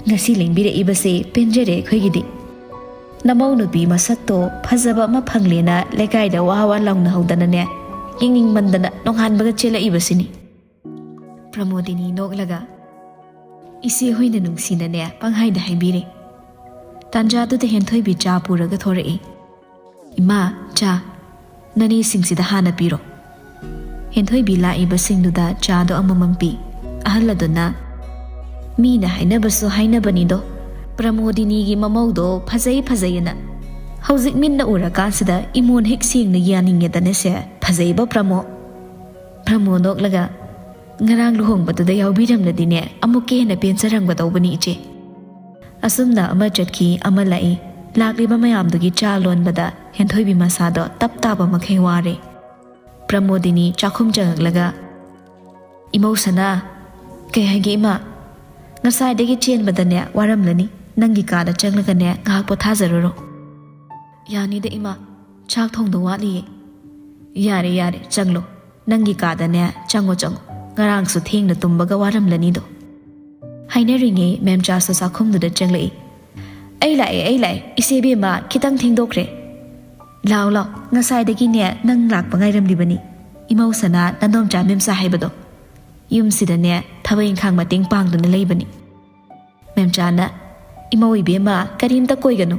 ꯉꯁꯤ ꯂꯦꯡꯕꯤꯔꯛꯏꯕꯁꯦ ꯄꯦꯟꯖꯔꯦ ꯑꯩꯈꯣꯏꯒꯤꯗꯤ꯫ ꯅꯃꯧ ꯅꯨꯄꯤ ꯃꯁꯛꯇꯣ ꯐꯖꯕ ꯑꯃ ꯐꯪꯂꯦꯅ ꯂꯩꯀꯥꯏꯗ ꯋꯥ ꯋꯥ ꯂꯥꯎꯅꯍꯧꯗꯅꯅꯦ, ꯌꯦꯡꯅꯤꯡꯃꯟꯗꯅ ꯅꯣꯡꯉꯥꯟꯕꯒ ꯆꯦꯜꯂꯛꯏꯕꯁꯤꯅꯤ꯫" ꯄ꯭ꯔꯃꯣꯗꯤꯅꯤ ꯅꯣꯛꯂꯒ, "ꯏꯆꯦ ꯍꯣꯏꯅ ꯅꯨꯡꯁꯤꯅꯅꯦ ꯄꯪꯍꯥꯏꯗ ꯍꯥꯏꯕꯤꯔꯦ꯫" ꯇꯥꯟꯖꯥꯗꯨꯗ ꯍꯦꯟꯊꯣꯏꯕꯤ ꯆꯥ ꯄꯨꯔꯒ ꯊꯣꯔꯛꯏ꯫ "ꯏꯃꯥ, ꯆꯥ꯫ ꯅꯅꯦꯁꯤꯡꯁꯤꯗ ꯍꯥꯟꯅ ꯄꯤꯔꯣ꯫" ꯍꯦꯟꯊꯣꯏꯕꯤ ꯂꯥꯛꯏꯕꯁꯤꯡꯗꯨꯗ ꯆꯥꯗꯣ ꯑꯃꯃꯝ ꯄꯤ꯫ ꯑꯍꯜ ꯑꯗꯨꯅ, "ꯃꯤꯅ ꯍꯥꯏꯅꯕꯁꯨ ꯍꯥꯏꯅꯕꯅꯤꯗꯣ, ꯄ꯭ꯔꯃꯣꯗꯤꯅꯤꯒꯤ ꯃꯃꯧꯗꯣ ꯐꯖꯩ ꯐꯖꯩꯌꯦꯅ꯫ ꯍꯧꯖꯤꯛ ꯃꯤꯠꯅ ꯎꯔꯀꯥꯟꯁꯤꯗ ꯏꯃꯣꯟ ꯍꯦꯛ ꯁꯦꯡꯅ ꯌꯥꯅꯤꯡꯉꯦꯗꯅꯦꯁꯦ, ꯐꯖꯩꯕ ꯄ꯭ꯔꯃꯣ꯫" ꯄ꯭ꯔꯃꯣ ꯅꯣꯛꯂꯒ, ꯉꯔꯥꯡ ꯂꯨꯍꯣꯡꯕꯗꯨꯗ ꯌꯥꯎꯕꯤꯔꯝꯂꯗꯤꯅꯦ, ꯑꯃꯨꯛꯀ ꯍꯦꯟꯅ ꯄꯦꯟꯖꯔꯝꯒꯗꯧꯕꯅꯤ, ꯏꯆꯦ꯫ ꯑꯁꯨꯝꯅ ꯑꯃ ꯆꯠꯈꯤ, ꯑꯃ ꯂꯥꯛꯏ꯫ ꯂꯥꯛꯂꯤꯕ ꯃꯌꯥꯝꯗꯨꯒꯤ ꯆꯥ ꯂꯣꯟꯕꯗ ꯍꯦꯟꯊꯣꯏꯕꯤ ꯃꯁꯥꯗꯣ ꯇꯞ ꯇꯥꯕ ꯃꯈꯩ ꯋꯥꯔꯦ꯫ ꯄ꯭ꯔꯃꯣꯗꯤꯅꯤ ꯆꯥꯛꯈꯨꯝ ꯆꯪꯉꯛꯂꯒ, "ꯏꯃꯧ ꯁꯅꯥ, ꯀꯩ ꯍꯥꯏꯒꯦ ꯏꯃꯥ? ꯉꯁꯥꯏꯗꯒꯤ ꯆꯦꯟꯕꯗꯅꯦ ꯋꯥꯔꯝꯂꯅꯤ꯫ ꯅꯪꯒꯤ ꯀꯥꯗ ꯆꯪꯂꯒꯅꯦ ꯉꯥꯏꯍꯥꯛ ꯄꯣꯊꯥꯖꯔꯨꯔꯣ꯫" "ꯌꯥꯅꯤꯗ ꯏꯃꯥ, ꯆꯥꯛ ꯊꯣꯡꯗꯧ ꯋꯥꯠꯂꯤꯌꯦ꯫" "ꯌꯥꯔꯦ, ꯌꯥꯔꯦ, ꯆꯪꯂꯣ꯫ ꯅꯪꯒꯤ ꯀꯥꯗꯅꯦ ꯆꯪꯉꯣ, ꯆꯪꯉꯣ꯫ ꯉꯔꯥꯡꯁꯨ ꯊꯦꯡꯅ ꯇꯨꯝꯕꯒ ꯋꯥꯔꯝꯂꯅꯤꯗꯣ꯫" ꯍꯥꯏꯅꯔꯤꯉꯩ ꯃꯦꯝꯆꯥꯁꯨ ꯆꯥꯛꯈꯨꯝꯗꯨꯗ ꯆꯪꯂꯛꯏ꯫ "ꯑꯩ ꯂꯥꯛꯑꯦ, ꯑꯩ ꯂꯥꯛꯑꯦ꯫ ꯏꯆꯦ ꯏꯕꯦꯝꯃ, ꯈꯤꯇꯪ ꯊꯦꯡꯗꯣꯛꯈ꯭ꯔꯦ꯫ ꯂꯥꯎ, ꯂꯥꯎ꯫ ꯉꯁꯥꯏꯗꯒꯤꯅꯦ ꯅꯪ ꯂꯥꯛꯄ ꯉꯥꯏꯔꯝꯂꯤꯕꯅꯤ꯫ ꯏꯃꯧ ꯁꯅꯥ, ꯅꯥꯗꯣꯝꯆꯥ ꯃꯦꯝꯆꯥ ꯍꯥꯏꯕꯗꯣ꯫ ꯌꯨꯝꯁꯤꯗꯅꯦ ꯊꯕꯛ ꯏꯪꯈꯥꯡ ꯃꯇꯦꯡ ꯄꯥꯡꯗꯨꯅ ꯂꯩꯕꯅꯤ꯫" ꯃꯦꯝꯆꯥꯅ, "ꯏꯃꯧ ꯏꯕꯦꯝꯃ, ꯀꯔꯤꯝꯇ ꯀꯣꯏꯒꯅꯨ꯫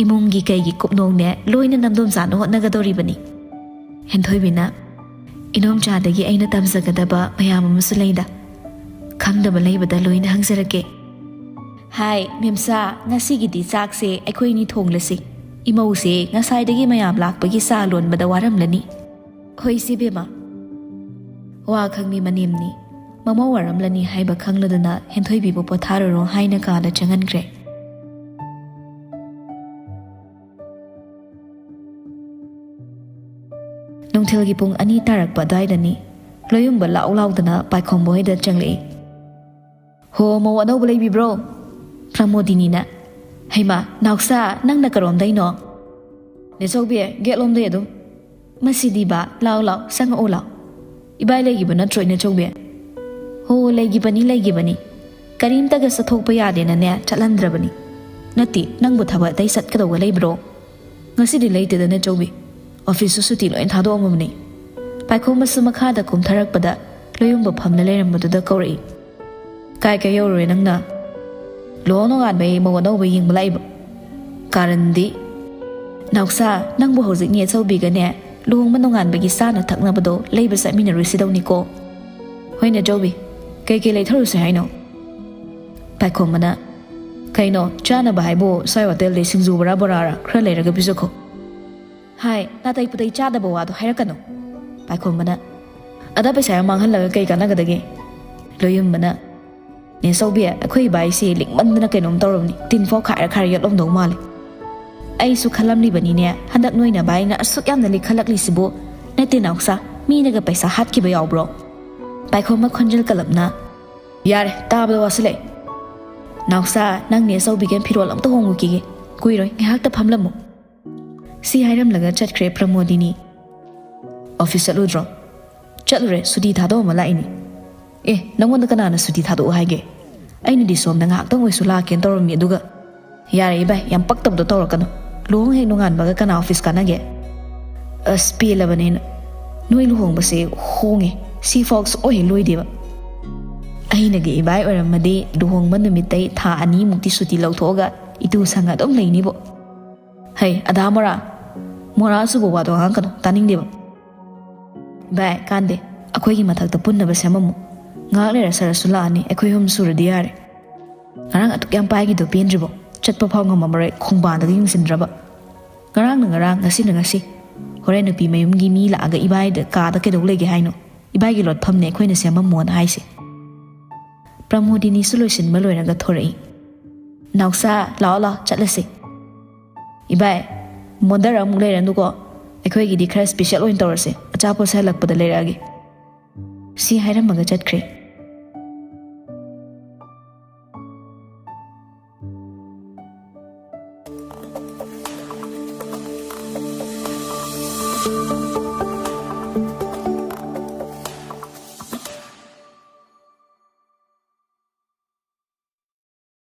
ꯏꯃꯨꯡꯒꯤ ꯀꯩꯒꯤ ꯀꯨꯞꯅꯣꯡꯅꯦ ꯂꯣꯏꯅ ꯅꯥꯗꯣꯝꯆꯥꯅ ꯍꯣꯠꯅꯒꯗꯧꯔꯤꯕꯅꯤ꯫" ꯍꯦꯟꯊꯣꯏꯕꯤꯅ, "ꯏꯅꯣꯝꯆꯥꯗꯒꯤ ꯑꯩꯅ ꯇꯝꯖꯒꯗꯕ ꯃꯌꯥꯝ ꯑꯃꯁꯨ ꯂꯩꯗ꯫ ꯈꯪꯗꯕ ꯂꯩꯕꯗ ꯂꯣꯏꯅ ꯍꯪꯖꯔꯛꯀꯦ꯫" "ꯍꯥꯏ, ꯃꯦꯝꯆꯥ, ꯉꯁꯤꯒꯤꯗꯤ ꯆꯥꯛꯁꯦ ꯑꯩꯈꯣꯏꯅꯤ ꯊꯣꯡꯂꯁꯤ꯫ ꯏꯃꯧꯁꯦ ꯉꯁꯥꯏꯗꯒꯤ ꯃꯌꯥꯝ ꯂꯥꯛꯄꯒꯤ ꯆꯥ ꯂꯣꯟꯕꯗ ꯋꯥꯔꯝꯂꯅꯤ꯫" "ꯍꯣꯏ, ꯏꯆꯦ ꯕꯦꯝꯃ꯫" ꯋꯥ ꯈꯪꯕꯤ ꯃꯅꯦꯝꯅꯤ꯫ ꯃꯃꯧ ꯋꯥꯔꯝꯂꯅꯤ ꯍꯥꯏꯕ ꯈꯪꯂꯗꯨꯅ ꯍꯦꯟꯊꯣꯏꯕꯤꯕꯨ ꯄꯣꯊꯥꯔꯨꯔꯣ ꯍꯥꯏꯅ ꯀꯥꯗ ꯆꯪꯍꯟꯈ꯭ꯔꯦ꯫ ꯅꯨꯡꯊꯤꯜꯒꯤ ꯄꯨꯡ ꯑꯅꯤ ꯇꯥꯔꯛꯄ ꯑꯗꯨꯋꯥꯏꯗꯅꯤ꯫ ꯂꯣꯌꯨꯝꯕ ꯂꯥꯎ ꯂꯥꯎꯗꯅ ꯄꯥꯏꯈꯣꯝꯕ ꯍꯣꯏꯗ ꯆꯪꯂꯛꯏ꯫ "ꯍꯣ, ꯃꯧ ꯑꯅꯧꯕ ꯂꯩꯕꯤꯕ꯭ꯔꯣ?" ꯄ꯭ꯔꯃꯣꯗꯤꯅꯤꯅ, "ꯍꯩꯃꯥ, ꯅꯥꯎꯆꯥ, ꯅꯪꯅ ꯀꯔꯣꯝꯗꯩꯅꯣ?" "ꯅꯦꯆꯧꯕꯤ, ꯒꯦꯠꯂꯣꯝꯗꯩ ꯑꯗꯨꯝ꯫" "ꯃꯁꯤꯗꯤꯕ, ꯂꯥꯎ ꯂꯥꯎ, ꯆꯪꯉꯛꯑꯣ ꯂꯥꯎ꯫ ꯏꯕꯥꯏ ꯂꯩꯈꯤꯕ ꯅꯠꯇ꯭ꯔꯣ, ꯏꯅꯦꯆꯧꯕꯤ?" "ꯍꯣ, ꯂꯩꯈꯤꯕꯅꯤ, ꯂꯩꯈꯤꯕꯅꯤ꯫ ꯀꯔꯤꯝꯇꯒ ꯆꯠꯊꯣꯛꯄ ꯌꯥꯗꯦꯅꯅꯦ ꯆꯠꯍꯟꯗ꯭ꯔꯕꯅꯤ꯫" "ꯅꯠꯇꯦ, ꯅꯪꯕꯨ ꯊꯕꯛ ꯑꯇꯩ ꯆꯠꯀꯗꯧꯕ ꯂꯩꯕ꯭ꯔꯣ?" "ꯉꯁꯤꯗꯤ ꯂꯩꯇꯦꯗ, ꯅꯦꯆꯧꯕꯤ꯫ ꯑꯣꯐꯤꯁꯁꯨ ꯁꯨꯇꯤ ꯂꯣꯏ ꯊꯥꯗꯣꯛꯑꯝꯃꯕꯅꯤ꯫" ꯄꯥꯏꯈꯣꯝꯕꯁꯨ ꯃꯈꯥꯗ ꯀꯨꯝꯊꯔꯛꯄꯗ ꯂꯣꯌꯨꯝꯕ ꯐꯝꯂ ꯂꯩꯔꯝꯕꯗꯨꯗ ꯀꯧꯔꯛꯏ꯫ "ꯀꯥꯏ ꯀꯥꯏ ꯌꯧꯔꯨꯔꯦ ꯅꯪꯅ? ꯂꯨꯍꯣꯡ ꯅꯣꯡꯉꯥꯟꯕꯩ ꯃꯧ ꯑꯅꯧꯕ ꯌꯦꯡꯕ ꯂꯥꯛꯏꯕ? ꯀꯥꯔꯟꯗꯤ!" "ꯅꯥꯎꯆꯥ, ꯅꯪꯕꯨ ꯍꯧꯖꯤꯛ ꯅꯦꯆꯧꯕꯤꯒꯅꯦ ꯂꯨꯍꯣꯡꯕ ꯅꯣꯡꯉꯥꯟꯕꯒꯤ ꯆꯥꯅ ꯊꯛꯅꯕꯗꯣ ꯂꯩꯕ ꯆꯠꯃꯤꯟꯅꯔꯨꯁꯤꯗꯧꯅꯤꯀꯣ꯫" "ꯍꯣꯏ ꯅꯦꯆꯧꯕꯤ, ꯀꯩꯀꯩ ꯂꯩꯊꯔꯨꯁꯦ ꯍꯥꯏꯅꯣ?" ꯄꯥꯏꯈꯣꯝꯕꯅ, "ꯀꯩꯅꯣ, ꯆꯥꯅꯕ ꯍꯥꯏꯕꯨ ꯁ꯭ꯋꯥꯏ ꯍꯣꯇꯦꯜꯗꯩ ꯁꯤꯡꯖꯨ ꯕꯣꯔꯥ ꯕꯣꯔꯥꯔ ꯈꯔ ꯂꯩꯔꯒ ꯄꯤꯖꯈꯣ꯫" "ꯍꯥꯏ, ꯅꯥꯇꯩ ꯄꯨꯇꯩ ꯆꯥꯗꯕ ꯋꯥꯗꯣ ꯍꯥꯏꯔꯛꯀꯅꯨ꯫" ꯄꯥꯏꯈꯣꯝꯕꯅ, ꯑꯗ ꯄꯩꯁꯥ ꯌꯥꯝ ꯃꯥꯡꯍꯜꯂꯒ ꯀꯩ ꯀꯥꯟꯅꯒꯗꯒꯦ? ꯂꯣꯌꯨꯝꯕꯅ, "ꯅꯦ ꯆꯧꯕꯤ, ꯑꯩꯈꯣꯏ ꯏꯕꯥꯏꯁꯤ ꯂꯤꯛꯃꯟꯗꯅ ꯀꯩꯅꯣꯝ ꯇꯧꯔꯕꯅꯤ, ꯇꯤꯟꯐꯥꯎ ꯈꯥꯏꯔ ꯈꯥꯏꯔ ꯌꯣꯠꯂꯝꯗꯧ ꯃꯥꯜꯂꯦ꯫ ꯑꯩꯁꯨ ꯈꯜꯂꯝꯂꯤꯕꯅꯤꯅꯦ, ꯍꯟꯗꯛ ꯅꯣꯏꯅ ꯚꯥꯏꯅ ꯑꯁꯨꯛ ꯌꯥꯝꯅ ꯂꯤꯛꯈꯠꯂꯛꯂꯤꯁꯤꯕꯨ꯫ ꯅꯠꯇꯦ ꯅꯥꯎꯁꯥ, ꯃꯤꯅꯒ ꯄꯩꯁꯥ ꯍꯥꯠꯈꯤꯕ ꯌꯥꯎꯕ꯭ꯔꯣ?" ꯄꯥꯏꯈꯣꯝꯕ ꯈꯣꯟꯖꯦꯜ ꯀꯜꯂꯞꯅ, "ꯌꯥꯔꯦ, ꯇꯥꯕꯗ ꯋꯥꯁꯤꯜꯂꯛꯑꯦ꯫ ꯅꯥꯎꯁꯥ, ꯅꯪ ꯅꯦ ꯆꯧꯕꯤꯒ ꯐꯤꯔꯣꯜ ꯑꯝꯇ ꯍꯣꯡꯉꯨꯈꯤꯒꯦ꯫ ꯀꯨꯏꯔꯣꯏ, ꯉꯥꯏꯍꯥꯛꯇ ꯐꯝꯂꯝꯃꯨ꯫" ꯁꯤ ꯍꯥꯏꯔꯝꯂꯒ ꯆꯠꯈ꯭ꯔꯦ ꯄ꯭ꯔꯃꯣꯗꯤꯅꯤ꯫ "ꯑꯣꯐꯤꯁ ꯆꯠꯂꯨꯗ꯭ꯔꯣ?" "ꯆꯠꯂꯨꯔꯦ, ꯁꯨꯇꯤ ꯊꯥꯗꯣꯛꯑꯝꯃ ꯂꯥꯛꯏꯅꯤ꯫" "ꯑꯦ, ꯅꯪꯉꯣꯟꯗ ꯀꯅꯥꯅ ꯁꯨꯇꯤ ꯊꯥꯗꯣꯛꯑꯣ ꯍꯥꯏꯒꯦ? ꯑꯩꯅꯗꯤ ꯁꯣꯝꯗ ꯉꯥꯏꯍꯥꯛꯇꯪ ꯑꯣꯏꯁꯨ ꯂꯥꯛꯀꯦꯅ ꯇꯧꯔꯝꯃꯤ, ꯑꯗꯨꯒ..." "ꯌꯥꯔꯦ ꯏꯕꯥꯏ, ꯌꯥꯝ ꯄꯛꯇꯕꯗꯣ ꯇꯧꯔꯛꯀꯅꯨ꯫ ꯂꯨꯍꯣꯡ ꯍꯦꯛ ꯅꯣꯡꯉꯥꯟꯕꯒ ꯀꯅꯥ ꯑꯣꯐꯤꯁ ꯀꯥꯟꯅꯒꯦ?" "ꯑꯁ, ꯄꯦꯜꯂꯕꯅꯦꯅ꯫ ꯅꯣꯏ ꯂꯨꯍꯣꯡꯕꯁꯦ ꯍꯣꯡꯉꯦ, ꯁꯤꯐꯥꯎ ꯁꯨꯛꯑꯣꯏ ꯍꯦꯛ ꯂꯣꯏꯗꯦꯕ꯫ ꯑꯩꯅꯒ ꯏꯕꯥꯏ ꯑꯣꯏꯔꯝꯃꯗꯤ ꯂꯨꯍꯣꯡꯕ ꯅꯨꯃꯤꯠꯇꯩ ꯊꯥ ꯑꯅꯤꯃꯨꯛꯇꯤ ꯁꯨꯇꯤ ꯂꯧꯊꯣꯛꯑꯒ ꯏꯇꯨ ꯁꯪꯒ ꯑꯗꯨꯝ ꯂꯩꯅꯤꯕꯣ꯫ ꯍꯩ, ꯑꯗꯥ ꯃꯣꯔꯥ, ꯃꯣꯔꯥ ꯑꯆꯨꯕ ꯋꯥꯗꯣ ꯉꯥꯡꯀꯅꯨ, ꯇꯥꯅꯤꯡꯗꯦꯕ꯫" "ꯚꯥꯏ, ꯀꯥꯟꯗꯦ, ꯑꯩꯈꯣꯏꯒꯤ ꯃꯊꯛꯇ ꯄꯨꯟꯅꯕ ꯁꯦꯝꯃꯝꯃꯨ꯫ ꯉꯥꯏꯍꯥꯛ ꯂꯩꯔ ꯁꯔꯁꯨ ꯂꯥꯛꯑꯅꯤ, ꯑꯩꯈꯣꯏ ꯑꯍꯨꯝ ꯁꯨꯔꯗꯤ ꯌꯥꯔꯦ꯫ ꯉꯔꯥꯡ ꯑꯗꯨꯛ ꯌꯥꯝ ꯄꯥꯏꯒꯤꯗꯣ ꯄꯦꯟꯗ꯭ꯔꯤꯕꯣ? ꯆꯠꯄ ꯐꯥꯎ ꯉꯝꯃꯝꯃꯔꯣꯏ, ꯈꯣꯡꯕꯥꯟꯗꯒ ꯌꯦꯡꯁꯤꯟꯗ꯭ꯔꯕ꯫ ꯉꯔꯥꯡꯅ ꯉꯔꯥꯡ, ꯉꯁꯤꯅ ꯉꯁꯤ꯫ ꯍꯣꯔꯦꯟ ꯅꯨꯄꯤ ꯃꯌꯨꯝꯒꯤ ꯃꯤ ꯂꯥꯛꯑꯒ ꯏꯕꯥꯏꯗ ꯀꯥꯗ ꯀꯩꯗꯧ ꯂꯩꯒꯦ ꯍꯥꯏꯅꯣ? ꯏꯕꯥꯏꯒꯤ ꯂꯣꯠꯐꯝꯅꯦ ꯑꯩꯈꯣꯏꯅ ꯁꯦꯝꯃꯝꯃꯣꯅ ꯍꯥꯏꯁꯦ꯫" ꯄ꯭ꯔꯃꯣꯗꯤꯅꯤꯁꯨ ꯂꯣꯏꯁꯤꯟꯕ ꯂꯣꯏꯔꯒ ꯊꯣꯔꯛꯏ꯫ "ꯅꯥꯎꯁꯥ, ꯂꯥꯛꯑꯣ ꯂꯥꯛꯑꯣ, ꯆꯠꯂꯁꯤ꯫" "ꯏꯕꯥꯏ, ꯃꯣꯟꯗꯔ ꯑꯃꯨꯛ ꯂꯩꯔꯅꯨꯀꯣ꯫ ꯑꯩꯈꯣꯏꯒꯤꯗꯤ ꯈꯔ ꯁ꯭ꯄꯤꯁꯦꯜ ꯑꯣꯏꯅ ꯇꯧꯔꯁꯦ꯫ ꯑꯆꯥꯄꯣꯠꯁꯦ ꯍꯜꯂꯛꯄꯗ ꯂꯩꯔꯛꯑꯒꯦ꯫" ꯁꯤ ꯍꯥꯏꯔꯝꯃꯒ ꯆꯠꯈ꯭ꯔꯦ꯫